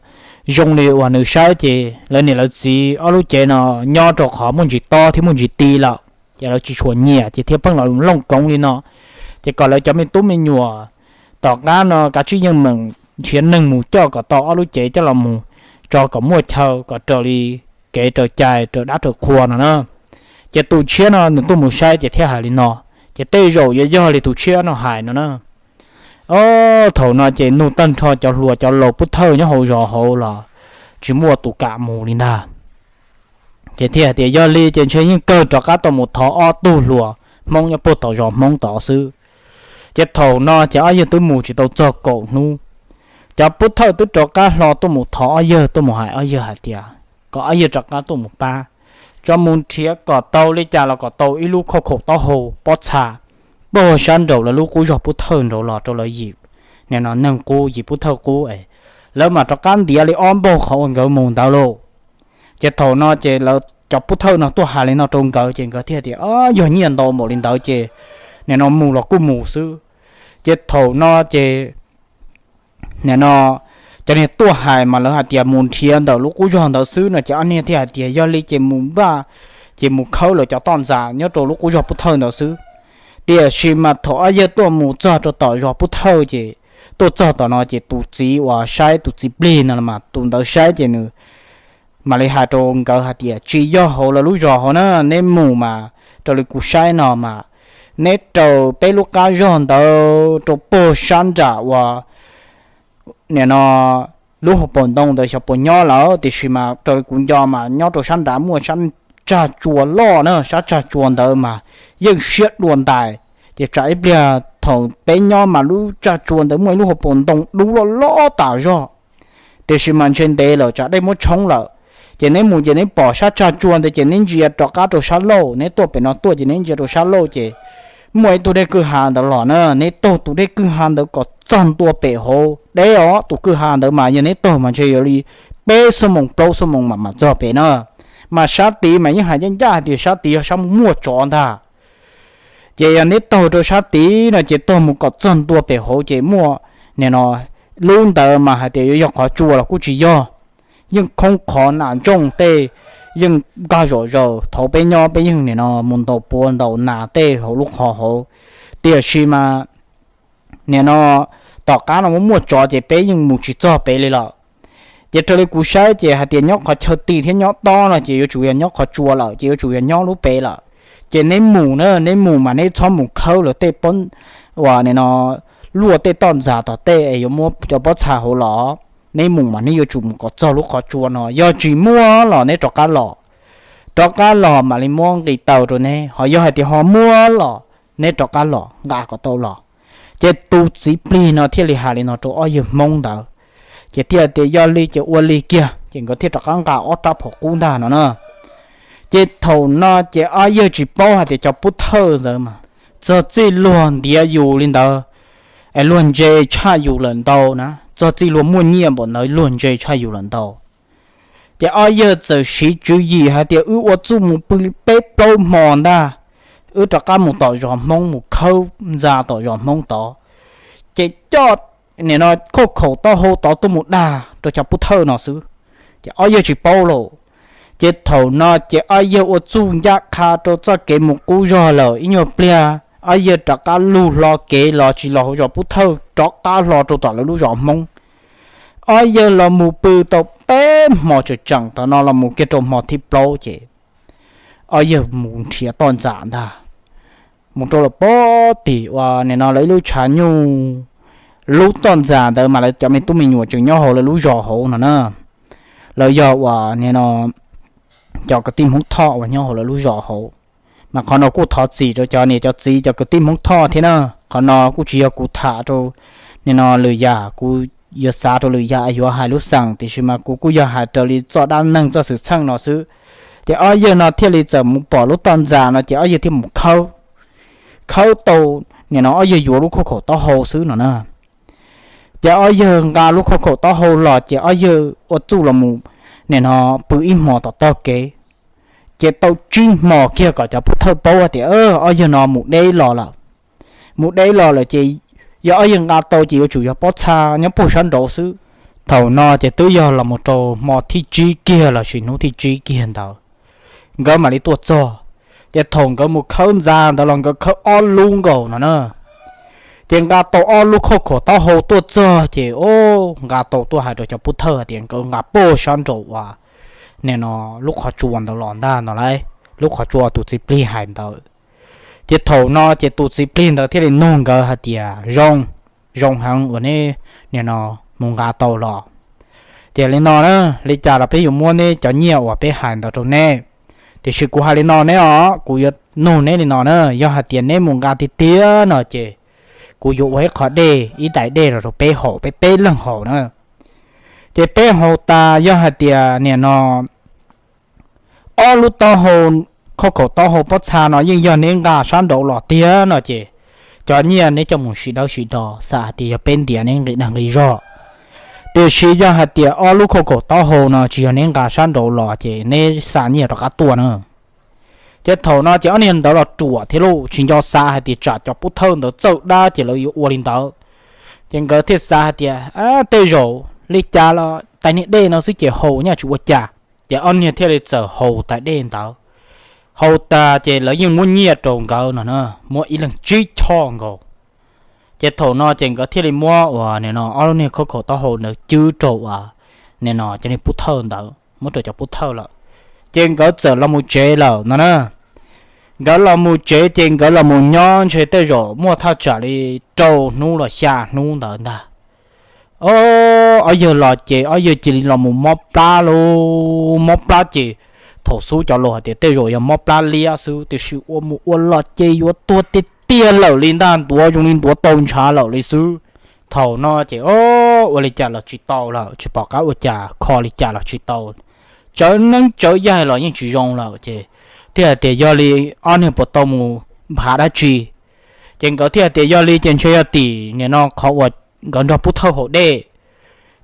zoo li uas nws saib ces lawv niam lawv txiv ob lub cev no nyob rau qhov muaj ntsis tob thiab muaj ntsis ti lawm ces lawv tsis tshua nyiam ces thiaj pheej los looj koov li no. Ces kom lawv cov me tub me nyuam tom qab no kav tsij yeej meem nrhiav neeg mus coj kom tau ob lub cev coj los mus tso kom muaj chaw kom raws li kev raws cai raws dab raws qhua no na. Ces tus tshiab no nws tuaj mus saib ces thiaj hais li no, ces tej zaum yuav yog li tus tshiab no hais no na. Ob, thaum no ces nug tag nrho cov hluas cov laus pub thawj nyob hauv zos hauv los tsis muaj tus kam mus li ntag. Ces thiaj tias yog li ces ntshe yeej kawg rov qab tau mus thov ob tug hluas hmoob nyob puag tom zos hmoob tod xwb. Ces thaum no ces ob yawg twb mus tsis tau txog kaum hnub, cov pub thawj twb rov qab hlo tuaj mus thov ob yawg, tuaj mus hais ob yawg hais tias kom ob yawg rov qab tuaj mus pab, tso mus nrhiav kom tau li cas los kom tau ib lub khauj khaum taub hau pob txha puag sab nraum lawv lub qub zog pub thawj nraud los rau lawv yim, nim no neeg qub yim pub thawj qub es lawv mam rov qab ntiav li ob npaug qhov uas nkawd mus ntawd lauj. Ces thaum no ces lawv cov pub thawj no tuaj hais li no rau nkawd ces nkawd thiaj tias, Yog nyiaj ntau npaum li ntawd ces nim no mus los kuj mus xwb. Ces thaum no ces nim no cov niag tuaj hais mas lawv hais tias mus nrhiav ntawm lub qub zog ntawd xwb no ces ob niag thiaj hais tias yog li ces mus npaj, ces mus khawb lawv cov toj ntxas nyob rau lub qub zog pub thawj ntawd xwb. Tiam sis mas thaum ob yawg tuaj mus txog rau tom zos Pub Thawj ces tuaj txog tom no ces tus txiv uas saib, tus txiv plig no mas tus ntawd saib ces nws mam li hais rau nkawd hais tias, tsis yog hauv lawv lub zos hauv na, neb mus mas raws li kuv saib no mas neb raws peb lub qab zog ntawd rau puag sab nram uas nim no lub hauv paus ntoo ntawd xyov puas nyob lawm, tiam sis mas raws li kuv nco mas nyob rau sab nrad muaj sab tsag tsua loj na, sab tsag tsua ntawd mas yeej siab dua ntais. Ces tsam ib pliag thaum peb nyob mas lub tsag tsua ntawd muaj ib lub hauv paus ntoo dub loj loj tas zog, tiam sis mas ntshe ntev lawm tsam dej muab tshoob lawm. Ces neb mus ces neb pom sab tsag tsua ntawd ces neb ntsia rov qab rau sab laug, neb tuaj pem no tuaj ces neb ntsia rau sab laug ces muaj ib tug dej kwj ha ntawd los na, neb taug tus dej kwj ha ntawd kom txog ntua pem hauv deb os, tus kwj ha ntawd mas yog neb taug mas ntshe yuav li peb xuab moos plaub xuab moos mam mam txog pem na. Mas sab tid mas yeej hais ncaj ncaj hais tias sab tid yog sab muaj tsov ntag. Ces yog neb taug rau sab tid no ces taug mus kom txog ntua pem hauv ces muaj nim no lub ntawd mas hais tias yuav yog qhov tsua los kuj tsis yog, yeej khoob qhov nas ntsooj tej yeej nkag zom zaws. Thaum peb nyob peb yeej nim no mus ntaus puav ntaus nas tej hauv lub qhov hauv, tiam sis mas nim no tom qab no muaj muaj tsov ces peb yeej mus tsis txog pem li lawm. Ces raws li kuv saib ces hais tias nyob qhov chaw ti thiab nyob tob no ces yuav tsum yog nyob qhov tsua lawm, ces yuav tsum yog nyob lub pem lawm. Ces neb mus na, neb mus mas neb txhob mus khawb lawv tej pob, uas nim no luaj tej toj ntxas tom tej es yuav muab cov pob txha hauv los. Neb mus mas neb yuav tsum mus kom txog lub qhov tsua no, yog tsis muaj los neb rov qab los. Rov qab los mam li muab nqis taw rau neb, ho yog hais tias ho muaj los neb rov qab los nqa kom tau los. Ces tus txiv plig no thiaj li hais li no rau ob yawg Hmoob ntawd, ces thiaj tias yog li ces ua li kiag, ces nkawd thiaj rov qab nqa ob rab phom qub ntag no na. Ces thaum no ces ob yawg tsis paub hais tias cov pub thawj ntawd mas txog txij luag ntiav yus li ntawd es luag ntse tshaj yus lawm ntau na, txog txij luag muaj nyiaj npaum ntawd luag ntse tshaj yus lawm ntau. Ces ob yawg txawm siv tswv yim hais tias wb ua txuj mus pw li peb plaub hmo ntag, wb rov qab mus tom zos Hmoob mus khawb ntxa tom zos Hmoob tod, ces coj nim no khauj khaum taub hau tod tuaj mus dag rau cov pub thawj no xwb. Ces ob yawg tsis paub lauj. Ces thaum no ces ob yawg ua txuj ncaj qha rau txoj kev mus qub zog lawm, ib nyuag pliag ob yawg rov qab lug hlo kev los tsis los hauv zos pub thawj, rov qab hlo rau tom lawv lub zos Hmoob. Ob yawg los mus pw tau peb hmo tseem tseem, thaum no los mus kiag rau hmo thib plaub ces ob yawg mus nrhiav toj ntxas ntag. Mus rau lawm pob tim uas nim no lawv ib lub tshav nyuj, lub toj ntxas ntawd mas lawv cov me tub me nyuam tseem nyob hauv lawv lub zos hauv no na. Lawv yog uas nim no cov kwv tij Hmoob Thoj uas nyob hauv lawv lub zos hauv. Mas qhov no kuj thov txim rau cov niam cov txiv cov kwv tij Hmoob Thoj thiab na. Qhov no kuj tsis yog kuv tham rau nim no lwm yam, kuv yuav xav rau lwm yam yuav hais lub xeem, tiam sis mas kuv kuj yog hais raws li txoj dab neeg txoj xwm txheej no xwb. Ces ob yawg no thiaj li txawm mus pom lub toj ntxas no ces ob yawg thiaj mus khawb, khawb tau nim no ob yawg yuav lub khauj khaum taub hau xwb no na. Ces ob yawg nqa lub khauj khaum taub hau los ces ob yawg ua txuj los mus nim no pw ib hmos tom tog kev. Ces tau tsib hmos kiag kom cov pub thawj paub tias ob yawg no mus deb los lawm. Mus deb los lawm ces yog ob yawg nqa tau ces yuav tsum yog pob txha nyob puag sab nraud xwb. Thaum no ces twb yog los mus rau hmo thib tsib kiag lossis hnub thib tsib kiag ntawd nkawd mam li tuaj txog. Ces thaum nkawd mus khawb ntxa ntawd los nkawd khawb ob lub nkaus no na. Ces nqa tau ob lub khauj khaum taub hau tuaj txog ces o, nqa tau tuaj hais rau cov pub thawj hais tias nkawd nqa puag sab nraud uas nim no lub qhov tsua ntawd los ntag no lauj, lub qhov tsua tus txiv plig hais ntawd. Ces thaum no ces tus txiv plig ntawd thiaj li nug nkawd hais tias zoo, zoo heev uas neb nim no mus nqa tau los. Ces li no na, li cas los peb yuav muab neb cov nyiaj uas peb hais ntawd rau neb. Tiam sis kuv hais li no neb os, kuv yuav nug neb li no na, yog hais tias neb mus nqa tiag tiag no ces kuv yuav ua ib qho dej, ib daim dej los rau peb haus, peb peb leeg haus na. Ces peb haus tas yog hais tias nim no ob lub taub hau, khauj khaum taub hau pob txha no yeej yog neb nqa sab nraud los tiag no ces cov nyiaj neb coj mus sim dawb sim do, xam hais tias yog peb ntiav neb nqi dag nqi zog. Tiam sis yog hais tias ob lub khauj khaum taub hau no tsis yog neb nqa sab nraud los ces neb xa nyiaj rov qab tuaj na. Ces thaum no ces ob niag ntawd los ruam thiab lauj, tsis nco xav hais tias tsam cov pub thawj ntawd txawj dab ces lawv yuav ua li ntawd. Ces nkawd thiaj xav hais tias tej zaum li cas los tais niag dej no xwb ces haus nyaj tsis ua cas. Ces ob niag thiaj li txawm haus tais dej ntawd. Haus tas ces lawv yeej muab nyiaj rau nkawd no na, muab ib leeg tsib choj nkaus. Ces thaum no ces nkawd thiaj li muab uas nim no ob lub niag khaub khaum taub hau ntawd cwb rau uas nim no cov niag pub thawj ntawd, muab rau cov pub thawj lawm. Ces nkawd txawm los mus tsev lawm no na. Nkawd los mus tsev ces nkawd los mus nyob ntshe tej zaum muaj thaj tsam li rau hnub los xya hnub ntawd ntag. Ob yawg los ces ob yawg cia li los mus mob plab lauj, mob plab ces thaum xub cov laus hais tias tej zaum yog mob plab liab xwb, tiam sis ua mus ua los ces yuav tuag tiag tiag lawm li ntag, ntuav zoo li ntuav tau ntshav lawm li xwb. Thaum no ces ua li cas los tsis tau lawm, tsis pom qab ua cas, kho li cas los tsis tau, tsawv neeb tsawv yaig los yeej tsis zoo lawm ces thiaj hais tias yog li ob niag puas tau mus nphav dab tsi. Ces nkawd thiaj hais tias yog li ces ntshe yog tim nim no qhov uas nkawd nrog pub thawj haus dej.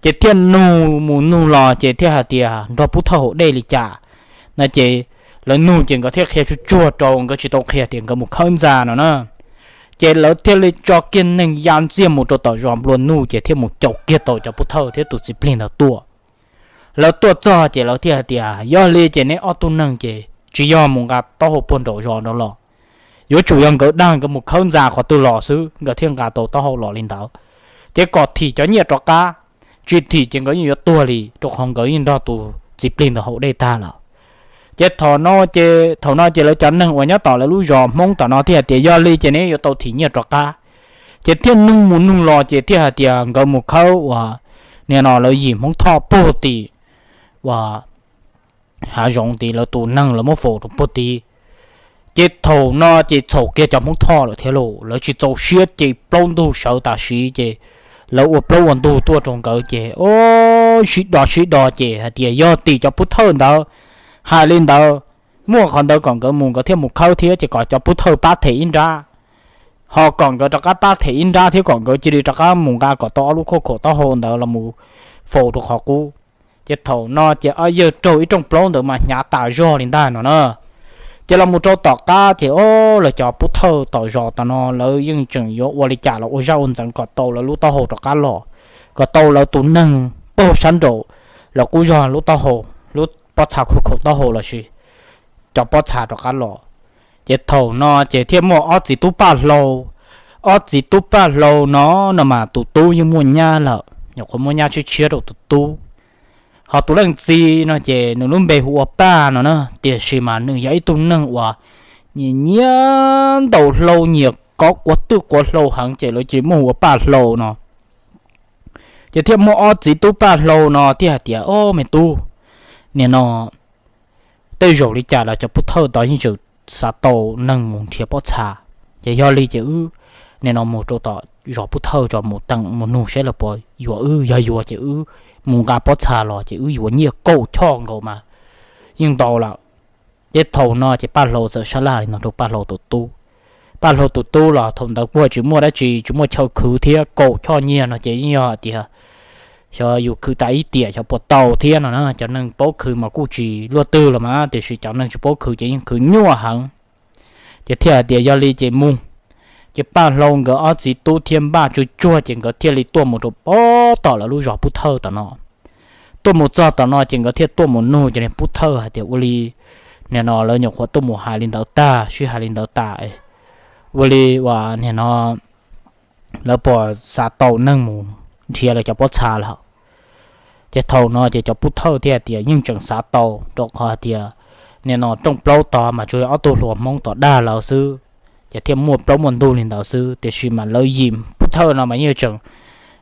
Ces thiaj nug mus nug los ces thiaj hais tias nrog pub thawj haus dej li cas no ces lawv nug ces nkawd thiaj qhia tsuag tsuag rau, nkawd tsis tau qhia tias nkawd mus khawb ntxa no na. Ces lawv thiaj li tso kiag neeg ya ntxiag mus rau tom zos nplua nuj ces thiaj mus caum kiag tau cov pub thawj thiab tus txiv plig ntawd tuaj. Lawv tuaj txog ces lawv thiaj hais tias yog li ces neb ob tug neeg ces tsis yog mus nqa taub hau puag nraum zos no los, yuav tsum yog nkawd dag nkawd mus khawb ntxa qhov twg los xwb, nkawd thiaj nqa tau taub hau los li ntawd. Ces kom thim cov nyiaj rov qab, tsis thim ces nkawd yeej yuav tuag li, rau qhov nkawd yeej nrog tus txiv plig ntawd haus dej tag lawm. Ces thaum no ces, thaum no ces lawv cov neeg uas nyob tom lawv lub zos Hmoob tom no thiaj hais tias yog li ces neb yuav tau thim nyiaj rov qab. Ces thiaj nug mus nug los ces thiaj hais tias nkawd mus khawb uas nim no lawv yim Hmoob Thoj puag tim uas hav zoov tid, lawv tus neeg lawv muab faus rau puag tid. Ces thaum no ces txhaum kiag cov Hmoob Thoj lawm thiab lauj, lawv tsis txaus siab ces plaub ntug sawv tam sim ces lawv ua plaub ua ntug tuaj rau nkawd ces o, sib do sib do ces hais tias yog tim cov pub thawj ntawd hais li ntawd, muaj qhov ntawd kom nkawd mus nkawd thiaj mus khawb thiab ces kom cov pub thawj pab them ib nrab, ho kom nkawd rov qab pab them ib nrab thiab kom nkawd cia li rov qab mus nqa kom tau ob lub khaub khaum taub hau ntawd los mus faus rau qhov qub. Ces thaum no ces ob yawg raug ib rooj plaub ntawd mas hnyav tas zog li ntag no na. Ces los mus rau tom qab ces o, lawv cov pub thawj tom zos tom no lawv yeej tseem yuav ua li cas los ua zaj ua ntxeev kom tau lawv lub taub hau rov qab los, kom tau lawv tus neeg paug sab nraum lawv qub zog lub taub hau, lub pob txha khaub khaum taub hau lossis cov pob txha rov qab los. Ces thaum no ces thiaj muaj ob txiv tub Paj Hlau. Ob txiv tub Paj Hlau no, no mas tus tub yeej muaj nyab lawm, nyuam qhuav muaj nyab tshiab tshiab rau tus tub. Ho tus leej txiv no ces nws lub npe hu ua Paj no na, tiam sis mas nws yog ib tug neeg uas nyiam nyiam ntaus hlau, nyiam kov quav twj quav hlau heev ces lawv cia li muab hu ua Paj Hlau no. Ces thiaj muaj ob txiv tub Paj Hlau no thiaj hais tias o, me tub, nim no tej zaum li cas los cov pub thawj tod yeej tseem xav tau neeg mus nrhiav pob txha. Ces yog li ces wb nim no mus rau tom zos pub thawj tso, mus teem mus nug saib lawv puas yuav wb, yog yuav ces wb mus nqa pob txha los ces wb yuav nyiaj kaum choj nkaus mas yeej ntau lawm. Ces thaum no ces Paj Hlau txawm sab laj li no rau Paj Hlau tus tub. Paj Hlau tus tub los thaum ntawd kuj tsis muaj dab tsi, tsis muaj chaw khwv thiab, kaum choj nyiaj no ces yeej yog hais tias xyov yus khwv tas ib tiam xyov puas tau thiab no na. Cov neeg paub khwv mas kuj tsis luaj twg los mas, tiam sis cov neeg tsis paub khwv ces yeej khwv nyuaj heev. Ces thiaj hais tias yog li ces mus. Ces Paj Hlau nkawd ob txiv tub thiaj npaj tsuag tsuag ces nkawd thiaj li tuaj mus rau pem tom lawv lub zos pub thawj tom no. Tuaj mus txog tom no ces nkawd thiaj tuaj mus nug cov niag pub thawj hais tias ua li nim no lawv nyuam qhuav tuaj mus hais li ntawd tag, sib hais li ntawd tas, ua li uas nim no lawv puas xav tau neeg mus nrhiav lawv cov pob txha lawm. Ces thaum no ces cov pub thawj thiaj hais tias yeej tseem xav tau, rau qhov hais tias nim no rooj plaub tod mas tsuas yog ob tug hluas Hmoob tom dag lawv xwb, ces thiaj muaj plaub muaj ntug li ntawd xwb. Tiam sis mas lawv yim pub thawj no mas yeej tseem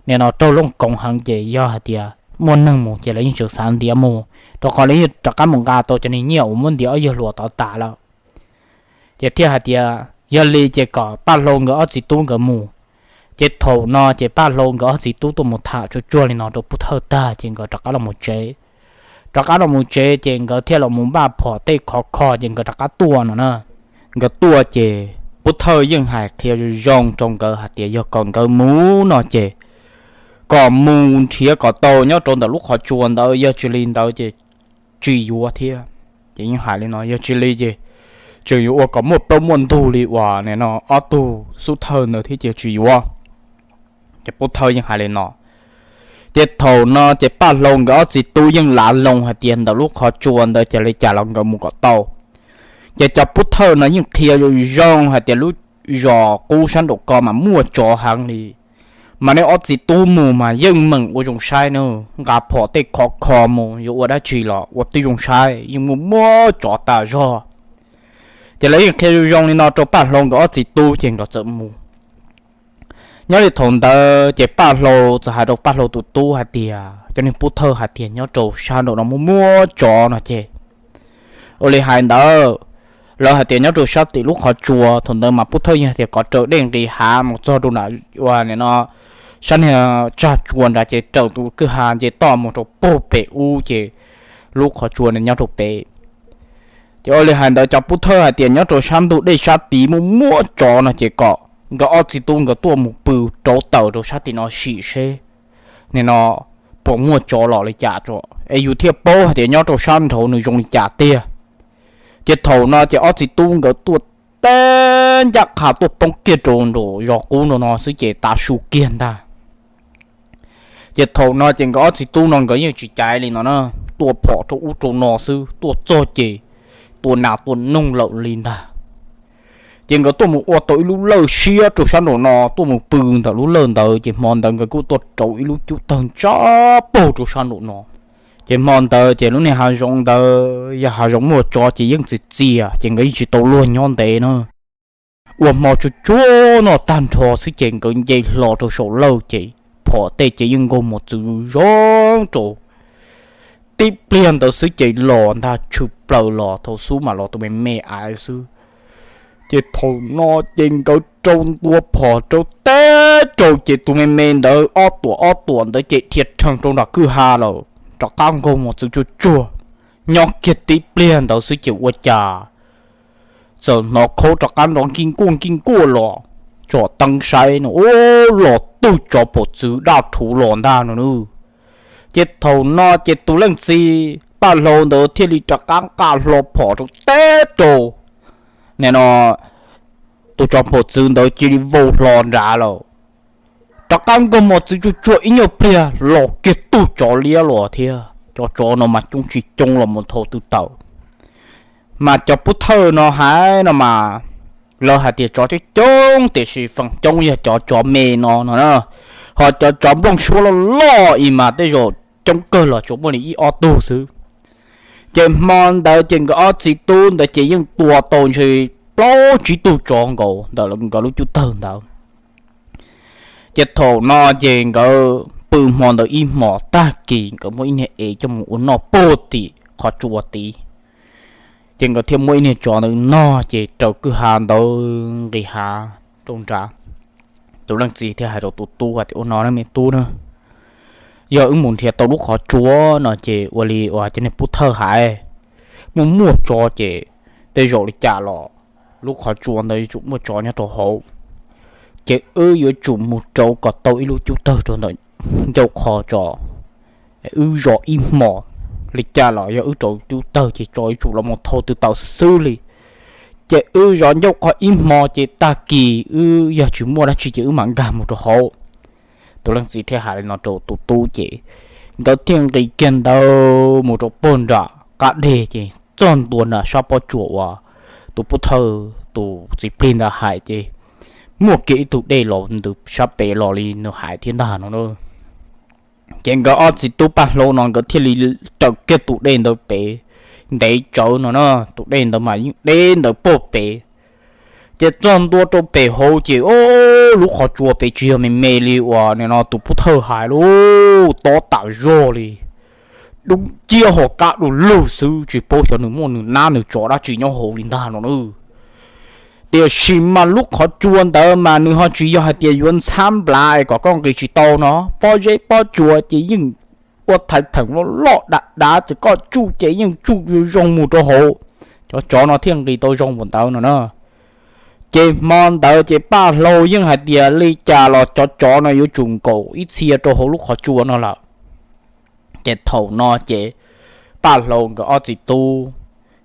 nim no raug looj koov heev, ces yog hais tias muaj neeg mus ces lawv yeej tseem xav ntiav mus, rau qhov lawv yeej rov qab mus nqa tau cov niag nyiaj uas muab ntiav ob yawg hluas tod tas lawm. Ces thiaj hais tias yog li ces kom Paj Hlau nkawd ob txiv tub nkawd mus. Ces thaum no ces Paj Hlau nkawd ob txiv tub tuaj mus tham tsuag tsuag li no rau pub thawj tag ces nkawd rov qab los mus tsev. Rov qab los mus tsev ces nkawd thiaj los mus npaj phom tej khov kho ces nkawd rov qab tuaj no na. Nkawd tuaj ces pub thawj yeej hais qhia zoo zoo rau nkawd hais tias yog kom nkawd mus no ces kom mus nrhiav kom tau nyob rau ntawm lub qhov tsua ntawd, yog tsis li ntawd ces tsis yuav thiab. Ces yeej hais li no, yog tsis li ces tseem yuav ua kom muaj plaub muaj ntug li uas nim no ob tug xub thawj ntawd thiab ces tsis yuav. Ces pub thawj yeej hais li no. Ces thaum no ces Paj Hlau nkawd ob txiv tub yeej lav loo hais tias ntawm lub qhov tsua ntawd ces li cas los nkawd mus kom tau. Ces cov pov thawj no yeej qhia zoo zoo hais tias lub zos qub sab nraum ko mas muaj tsov heev li, mas nej ob txiv tub mus mas yeej meem ua zoo saib nawb, nqa phom tej khov kho mus, yuav ua dab tsi los ua tib zoo saib, yeej muaj muaj tsov tas zog. Ces lawv yeej qhia zoo zoo li no rau Paj Hlau nkawd ob txiv tub ces nkawd txawm mus. Nyob li thaum ntawd ces Paj Hlau txawm hais rau Paj Hlau tus tub hais tias cov niag pov thawj hais tias nyob rau sab nraum no muaj muaj tsov no ces ua li hais ntawd, lawv hais tias nyob rau sab tim lub qhov tsua, thaum ntawd mas pov thawj yeej hais tias kom raws dej nqis hav mus txog rau nram ua no sab niag tsag tsua nrad ces raws tus kwj ha nce toj mus rau puag pem ub ces lub qhov tsua nyob rau pem. Ces ua li hais ntawd cov pov thawj hais tias nyob rau sab ntug dej sab tid muaj muaj tsov no ces kom nkawd ob txiv tub nkawd tuaj mus pw rauv taws rau sab tim no sim seb nim no puas muaj tsov los li cas tso, es yus thiaj paub hais tias nyob rau sab nraud nws zoo li cas tiag. Ces thaum no ces ob txiv tub nkawd tuaj teb ncaj qha tuaj poob kiag rau nraum zos qub nraum no xwb ces tav su kiag ntag. Ces thaum no ces nkawd ob txiv tub no nkawd yeej tsis caiv li no na, tua phom rau ub rau no xwb, tuaj txog ces tua nas tua noog lawm li ntag. Ces nkawd tuaj mus ua tau ib lub lawj siab rau sab nraum no, tuaj mus pw ntawm lub lawj ntawd ces hmo ntawd nkawd kuj tuaj rauv ib lub cub tawg ntsab paug rau sab nraum no. Ces hmo ntawd ces lub niag hav zoov ntawd yog hav zoov muaj tsov ces yeej txias txias ces nkawd yeej tsis tau luag nyob ntev na. Ua hmo tsuag tsuag noj tag nrho xwb ces nkawd nce hlo rau saum lawj ces phom tej ces yeej nkaug mos txwv zoo rau. Tib pliag ntawd xwb ces los ntag, tshwm plaws los, thaum xub mam los tus me me aiv xwb. Ces thaum no ces nkawd rau ntua phom rau teb rau ces tus me me ntawd ob tuam ob tuam ntawd ces dhia rhees rau nram kwj ha lawm, rov qab nkaug mos txwv tsuag tsuag. Nyob kiag tib pliag ntawd xwb ces ua cas txawm hnov khau rov qab nrov nkij nkuaj nkij nkuaj los, tsom teeb saib no ub, los tug tsov phom txwv daj rhuv los ntag no nawb. Ces thaum no ces tus leej txiv Paj Hlau ntawd thiaj li rov qab nqa hlo phom rau teb rau, nim no tus tsov phom txwv ntawd cia li vau hlo nrad lawm. Rov qab nkaug mos txwv tsuag tsuag ib nyuag pliag los kiag tug tsov liab los thiab. Cov tsov no mas coob tsis coob los mus thau tw tawm. Mas cov pov thawj no hais no mas lawv hais tias tsov coob coob tiam sis feem coob yog cov tsov me no no na, ho cov tsov nplooj suab loj loj ib mas tej zaum coob kawg los tsuas muaj li ib ob tug xwb. Ces hmo ntawd ces nkawd ob txiv tub ntawd ces yeej tua tau ntshe plaub tsib tug tsov nkaus ntawm nkawd lub cub tawg ntawd. Ces thaum no ces nkawd pw hmo ntawd ib hmos tag kis nkawd muab ib niag ev coj mus ua noj puag tim qhov tsua tid. Ces nkawd thiaj muab ib niag tsov ntawd noj ces raws kwj ha ntawd nqis hav rau nrad. Tus leej txiv thiaj hais rau tus tub hais tias ua no na me tub na, yog wb mus nrhiav tau lub qhov tsua no ces ua li uas cov niag pov thawj hais, muaj muaj tsov ces tej zaum li cas los lub qhov tsua ntawd yuav tsum muaj tsov nyob rau hauv. Ces wb yuav tsum mus rauv kom tau ib lub cub tawg rau ntawm ncauj qhov tso, wb zov ib hmos, li cas los yog wb rauv cub tawg ces tsov yuav tsum los mus thau tw tawm xwb xwb li. Ces wb zov ncauj qhov ib hmo ces tag kis wb yog tsis muaj dab tsi ces wb mam nkag mus rau hauv. Tus leej txiv thiaj hais li no rau tus tub ces nkawd thiaj nqis kiag ntawd mus rau puag nram qab deg ces txog ntua nram sab pob tsuas uas tus pov thawj tus txiv plig ntawd hais ces muaj kiag ib tug dej los ntws sab pem los li nws hais thiab ntag no na. Ces nkawd ob txiv tub Paj Hlau no nkawd thiaj li raws kiag tus dej ntawd pem ntev tsawv no na, tus dej ntawd mas yeej deb ntawd puag pem. Ces txog ntua rau pem hauv ces o, lub qhov tsua pem tsis yog me me li uas nim no tus pov thawj hais lauj, tob tas zog li, dub nciab ho kab du lug xwb, tsis paub xyov nws muaj nws nab nws tsov dab tsi nyob hauv li ntag no na. Tiam sis mas lub qhov tsua ntawd mas nws ho tsis yog hais tias yuav ntxhab nplav es kom koj nqis tsis tau no, pob zeb pob tsua ces yeej ua thaiv theem loj loj dav dav ces koj tsuj ces yeej tsuj zoo zoo mus rau hauv, cov tsov no thiaj nqis tau zoo npaum ntawd no na. Ces hmo ntawd ces Paj Hlau yeej hais tias li cas los cov tsov no yuav tsum nkaum ib txhia rau hauv lub qhov tsua no lawm. Ces thaum no ces Paj Hlau nkawd ob txiv tub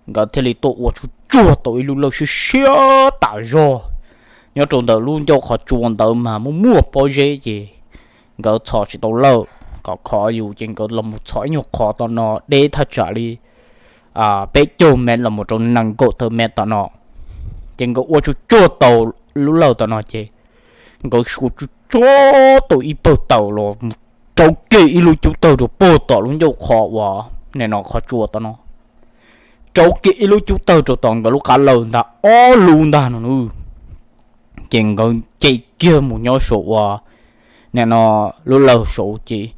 nkawd thiaj li tuaj ua tsuag tsuag tau ib lub lawj siab siab tas zog. Nyob rau ntawm lub ncauj qhov tsua ntawd mas muaj muaj pob zeb ces nkawd txhos tsis tau lawj, kom khov yus ces nkawd los mus txhos ib nyuag qhov tom no deb thaj tsam li peb caug mev los mus rau nees nkaum tawm mev tom no. Ces nkawd ua tsuag tsuag tau lub lawj tom no ces nkawd suav tsuag tsuag tau ib pawg taws los rau kiag ib lub cub tawg rau puag tom lub ncauj qhov uas nim no qhov tsua tom no, rau kiag ib lub cub tawg rau tom nkawd lub qab lawj ntag ob lub ntag no nawb. Ces nkawd nce kiag mus nyob saum uas nim no lub lawj saud ces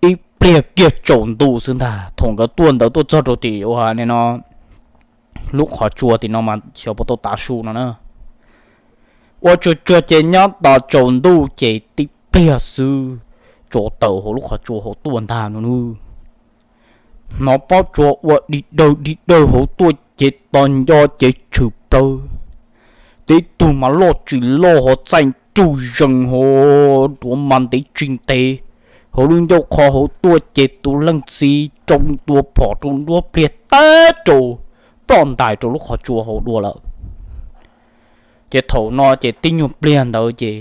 ib pliag kiag tsaus ntuj xwb ntag. Thaum nkawd tuaj ntawd tuaj txog rau tim uas nim no lub qhov tsua tim no mas xyov puas tau tav su no na. Ua tsuag tsuag ces nyob tos tsaus ntuj ces tib pliag xwb tsov tawm hauv lub qhov tsua hauv tuaj ntag no nawb. Hnov pob tsuas ua dig dawg dig dawg hauv tuaj ces tos nco ces tshwm plaws. Tib tug mas loj tsis loj ho txaij nruj zees ho duav mas ntev tsis ntev hauv lub ncauj qhov hauv tuaj ces tus leej txiv rau ntua phom rau nruab pliag teb rau ploj ntais rau lub qhov tsua hauv dua lawm. Ces thaum no ces tib nyuag pliag ntawd ces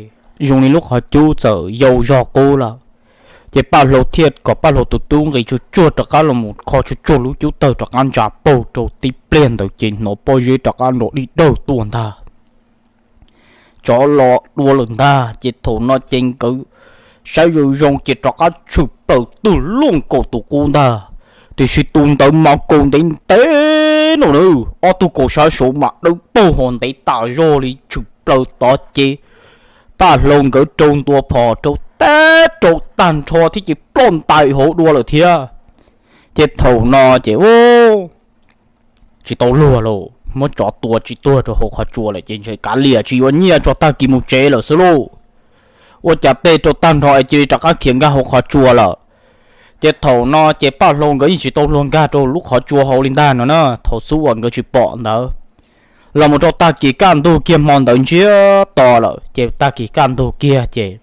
zoo li lub qhov cub txawm yau zog qub lawm. Ces Paj Hlau thiaj kom Paj Hlau tus tub nqis tsuag tsuag rov qab los mus kho tsuag tsuag lub cub tawg rov qab ntsa paug rau tib pliag ntawd ces hnov pob zeb rov qab nrov dig dawg tuaj ntag. Tsov los dua lawm ntag ces thaum no ces nkawd saib zoo zoo ces rov qab tshwm plaws tug luaj nkaus tus qub ntag. Tiam sis tus ntawd mas kaus ntev ntev no na, ob tug kaus sab saud mas dawb paug ho ntev tas zog li tshwm plaws tod ces Paj Hlau nkawd rau ntua phom rau teb rau tag nrho thiab ces ploj ntais hauv dua lawm thiab. Ces thaum no ces tsis tau luag lauj, muab tsov tua tsis tuag rau hauv qhov tsua lawm ces ntshe kav liam tsis yuav nyiaj tso tag kis mus tsev lawm xwb lauj. Ua cas tej rau tag nrho es cia li rov qab khiav nkag hauv qhov tsua lawm. Ces thaum no ces Paj Hlau nkawd yeej tsis tau luag nkag rau lub qhov tsua hauv li ntag no na, thaum xub uas nkawd tsis pom ntawd. Los mus rau tag kis kaj ntug kiag hmo ntawd ntsiag to lawm ces tag kis kaj ntug kiag ces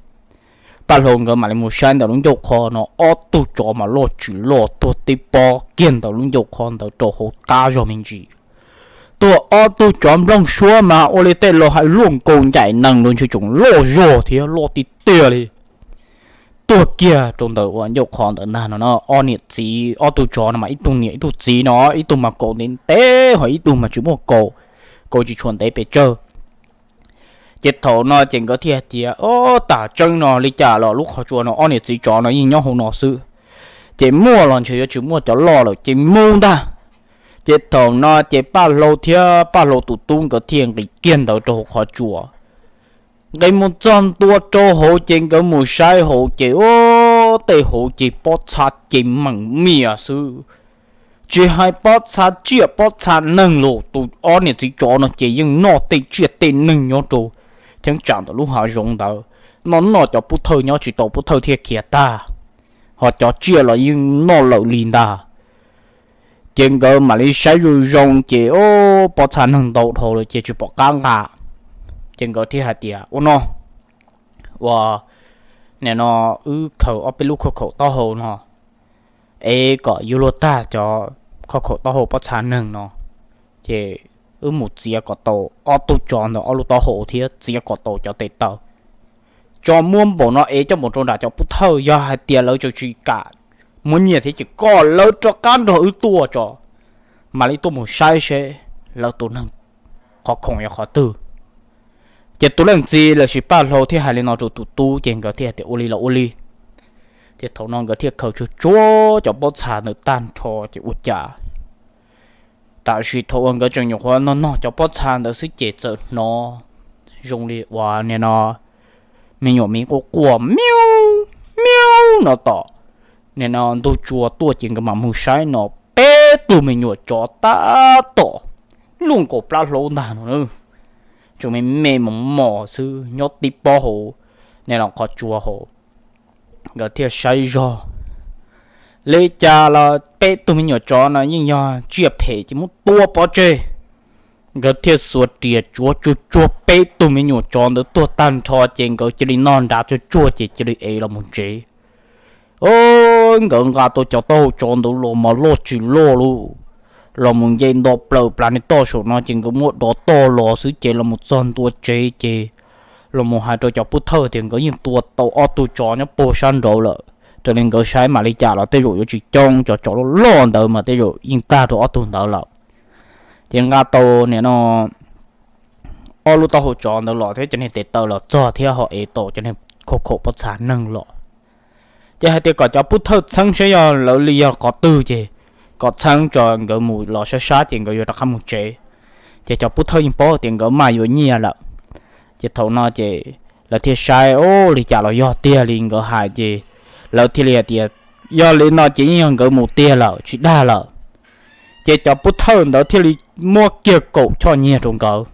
Paj Hlau nkawd mam li mus saib ntawm lub ncauj qhov no ob tug tsov mas loj tsis loj tuag tib pob kiag ntawm lub ncauj qhov ntawd rau hauv qab zog me ntsis. Tuag ob tug tsov nplooj suab mas ua li tej laus hais luaj nkaus ncaim nees los ntshe tseem loj zog thiab loj tiag tiag li. Tuag kiag rau ntawm uas ncauj qhov ntawd ntag no na, ob niam txiv ob tug tsov no mas ib tug niam ib tug txiv no, ib tug mas kaus ntev ntev ho ib tug mas tsis muaj kaus, kaus tsis tshua ntev pes tsawg. Ces thaum no ces nkawd thiaj hais tias, Ob, tam tseeb no li cas los lub qhov tsua no ob niam txiv tsov no yeej nyob hauv no xwb, ces muaj los ntshe yuav tsis muaj cov loj lawm ces mus ntag. Ces thaum no ces Paj Hlau thiab Paj Hlau tus tub nkawd thiaj nqis kiag ntawd rau hauv qhov tsua. Nqis mus txog ntua rau hauv ces nkawd mus saib hauv ces, ub, tej hauv ces pob txha ces meem mias xwb. Tsis hais pob txha tsiaj pob txha neeg los tus ob niam txiv tsov no ces yeej noj tej tsiaj tej neeg nyob rau cheeb tsam ntawm lub hav zoov ntawd, noj noj cov pub thawj nyob tsis tau pub thawj thiaj khiav tag, ho cov tsiaj los yeej noj lawm li ntag. Ces nkawd mam li saib zoo zoo ces, ub, pob txha neeg ntau dhau lawm ces tsis pom qab nqa. Ces nkawd thiaj hais tias, Ua no, ua, nim no wb khaws ob peb lub khauj khaum taub hau no, es kom yuav luag tag cov khauj khaum taub hau pob txha neeg no, ces wb mus txiav kom tau ob tug tsov ntawd ob lub taub hau thiab txiav kom tau cov tes taw. Tso muab npaum no es coj mus rau nram cov pub thawj, yog hais tias lawv tseem tsis kam muab nyiaj thiab ces kom lawv rov qab nrog wb tuaj tso, mam li tuaj mus saib seb lawv tus neeg qhov khoom yog qhov twg. Ces tus leej txiv lossis Paj Hlau thiaj hais li no rau tus tub ces nkawd thiaj tias, Ua li los ua li. Ces thaum no nkawd thiaj khaws tsuag tsuag cov pob txha ntawd tag nrho ces ua cas tam sim thaum uas nkawd tseem nyuam qhuav noj noj cov pob txha ntawd xwb ces txawm hnov zoo li uas nim no me nyuam miv quaj quaj miau miau no tom nim no ntug tsua tuaj ces nkawd mam mus saib no peb tug me nyuam tsov tab tom luaj nkaus plab hlaub ntag no na, tseem me me mos mos xwb nyob tib pob hauv nim no qhov tsua hauv. Nkawd thiaj saib zog, li cas los peb tug me nyuam tsov no yeej yog tsiaj phem ces muab tua pov tseg. Nkawd thiaj xuas riam tsuav tsuag tsuag peb tug me nyuam tsov ntawd tuag tag nrho ces nkawd cia li noj nrad tsuag tsuag ces cia li ev los mus tsev. Nkawd nqa tau cov taub hau tsov ntawd los mas loj tsis loj lauj, los mus nce nto plaws plaws niag toj saum no ces nkawd muab dov toj los xwb ces los mus txog ntua tsev ces los mus hais rau cov pub thawj tias nkawd yeej tua tau ob tug tsov nyob puag sab nraud lawm, raws li nkawd saib mas li cas los tej zaum yuav tsis coob, cov tsov loj loj ntawd mas tej zaum yeej tag rau ob tug ntawd lawm. Ces nqa tau nim no ob lub taub hau tsov ntawd los thiab cov niag tes taw los txog thiab ho ev tau cov niag khau khaum pob txha neeg los. Ces hais tias kom cov pub thawj txheeb saib yog lawv li yog qhov twg ces kom txheeb tso nkawd mus los sab sab ces nkawd yuav rov qab mus tsev. Ces cov pub thawj yeej paub tias nkawd maj yuav nyiaj lawm. Ces thaum no ces lawv thiaj saib, o, li cas los yog tiag li nkawd hais ces lawv thiaj li hais tias yog li no ces yeej yog nkawd mus tiag lawm tsis dag lawm. Ces cov pub thawj ntawd thiaj li muab kiag kaum choj nyiaj rau nkawd.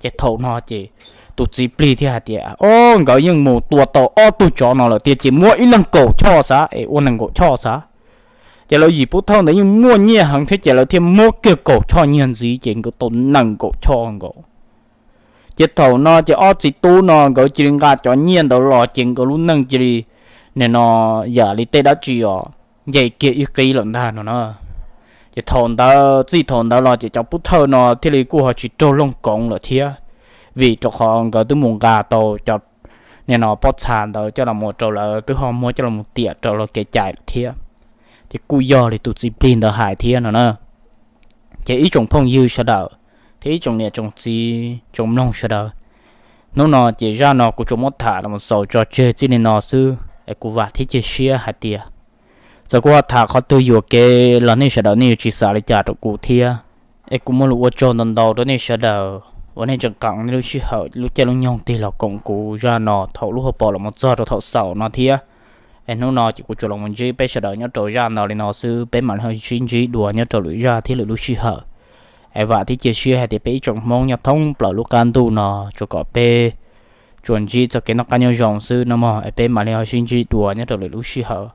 Ces thaum no ces tus txiv plig thiaj hais tias, o, nkawd yeej mus tua tau ob tug tsov no lawm tiag ces muab ib leeg kaum choj xav es ua nees nkaum choj xav. Ces lawv yim pub thawj ntawd yeej muaj nyiaj heev thiab ces lawv thiaj muab kiag kaum choj nyiaj ntxiv ces nkawd tau nees nkaum choj nkaus. Ces thaum no ces ob txiv tub no nkawd cia li nqa cov nyiaj ntawd los ces nkawd lub neej cia li nim no yam li tej dab tsi os nce kiag ib qib lawm ntag no na. Ces thaum ntawd txij thaum ntawd los ces cov pub thawj no thiaj li kuj ho tsis raug looj koov lawm thiab, vim rau qhov nkawd twb mus nqa tau cov nim no pob txha ntawd coj los mus rau lawv twb ho muab coj los tiam rau lawv kev cai lawm thiab. Ces kuj yog li tus txiv plig ntawd hais thiab no na. Ces ib tsoom phooj ywg sawv daws thiab ib tsoom niam tsoom txiv tsoom mloog sawv daws, hnub no ces zaj no kuv tsuas muab tham los xaus tso tseg txij li no xwb es kuv vam thiab cia siab hais tias txawm kuv ho tham qhov twg yuam kev los nej sawv daws nej yuav tsis xav li cas rau kuv thiab. Es kuv muaj lus ua tsaug ntau ntau rau nej sawv daws uas nej tseem qee nej lub sij hawm lub caij lub nyoog tig los koom kuv zaj no thaum lub hauv paus los mus txog rau thaum xaus no thiab. Es hnub no ces kuv tsuas los mus ntsib peb sawv daws nyob rau zaj no li no xwb, peb mam li ho sib ntsib dua nyob rau lwm zaj thiab lwm lub sij hawm. Es vam thiab cia siab hais tias peb ib tsoom Hmoob nyob thoob plaws lub qab ntuj no tsuas kom peb tsuas ntsib txoj kev noj qab nyob zoo xwb no mog, es peb mam li ho sib ntsib dua nyob rau lwm lub sij hawm.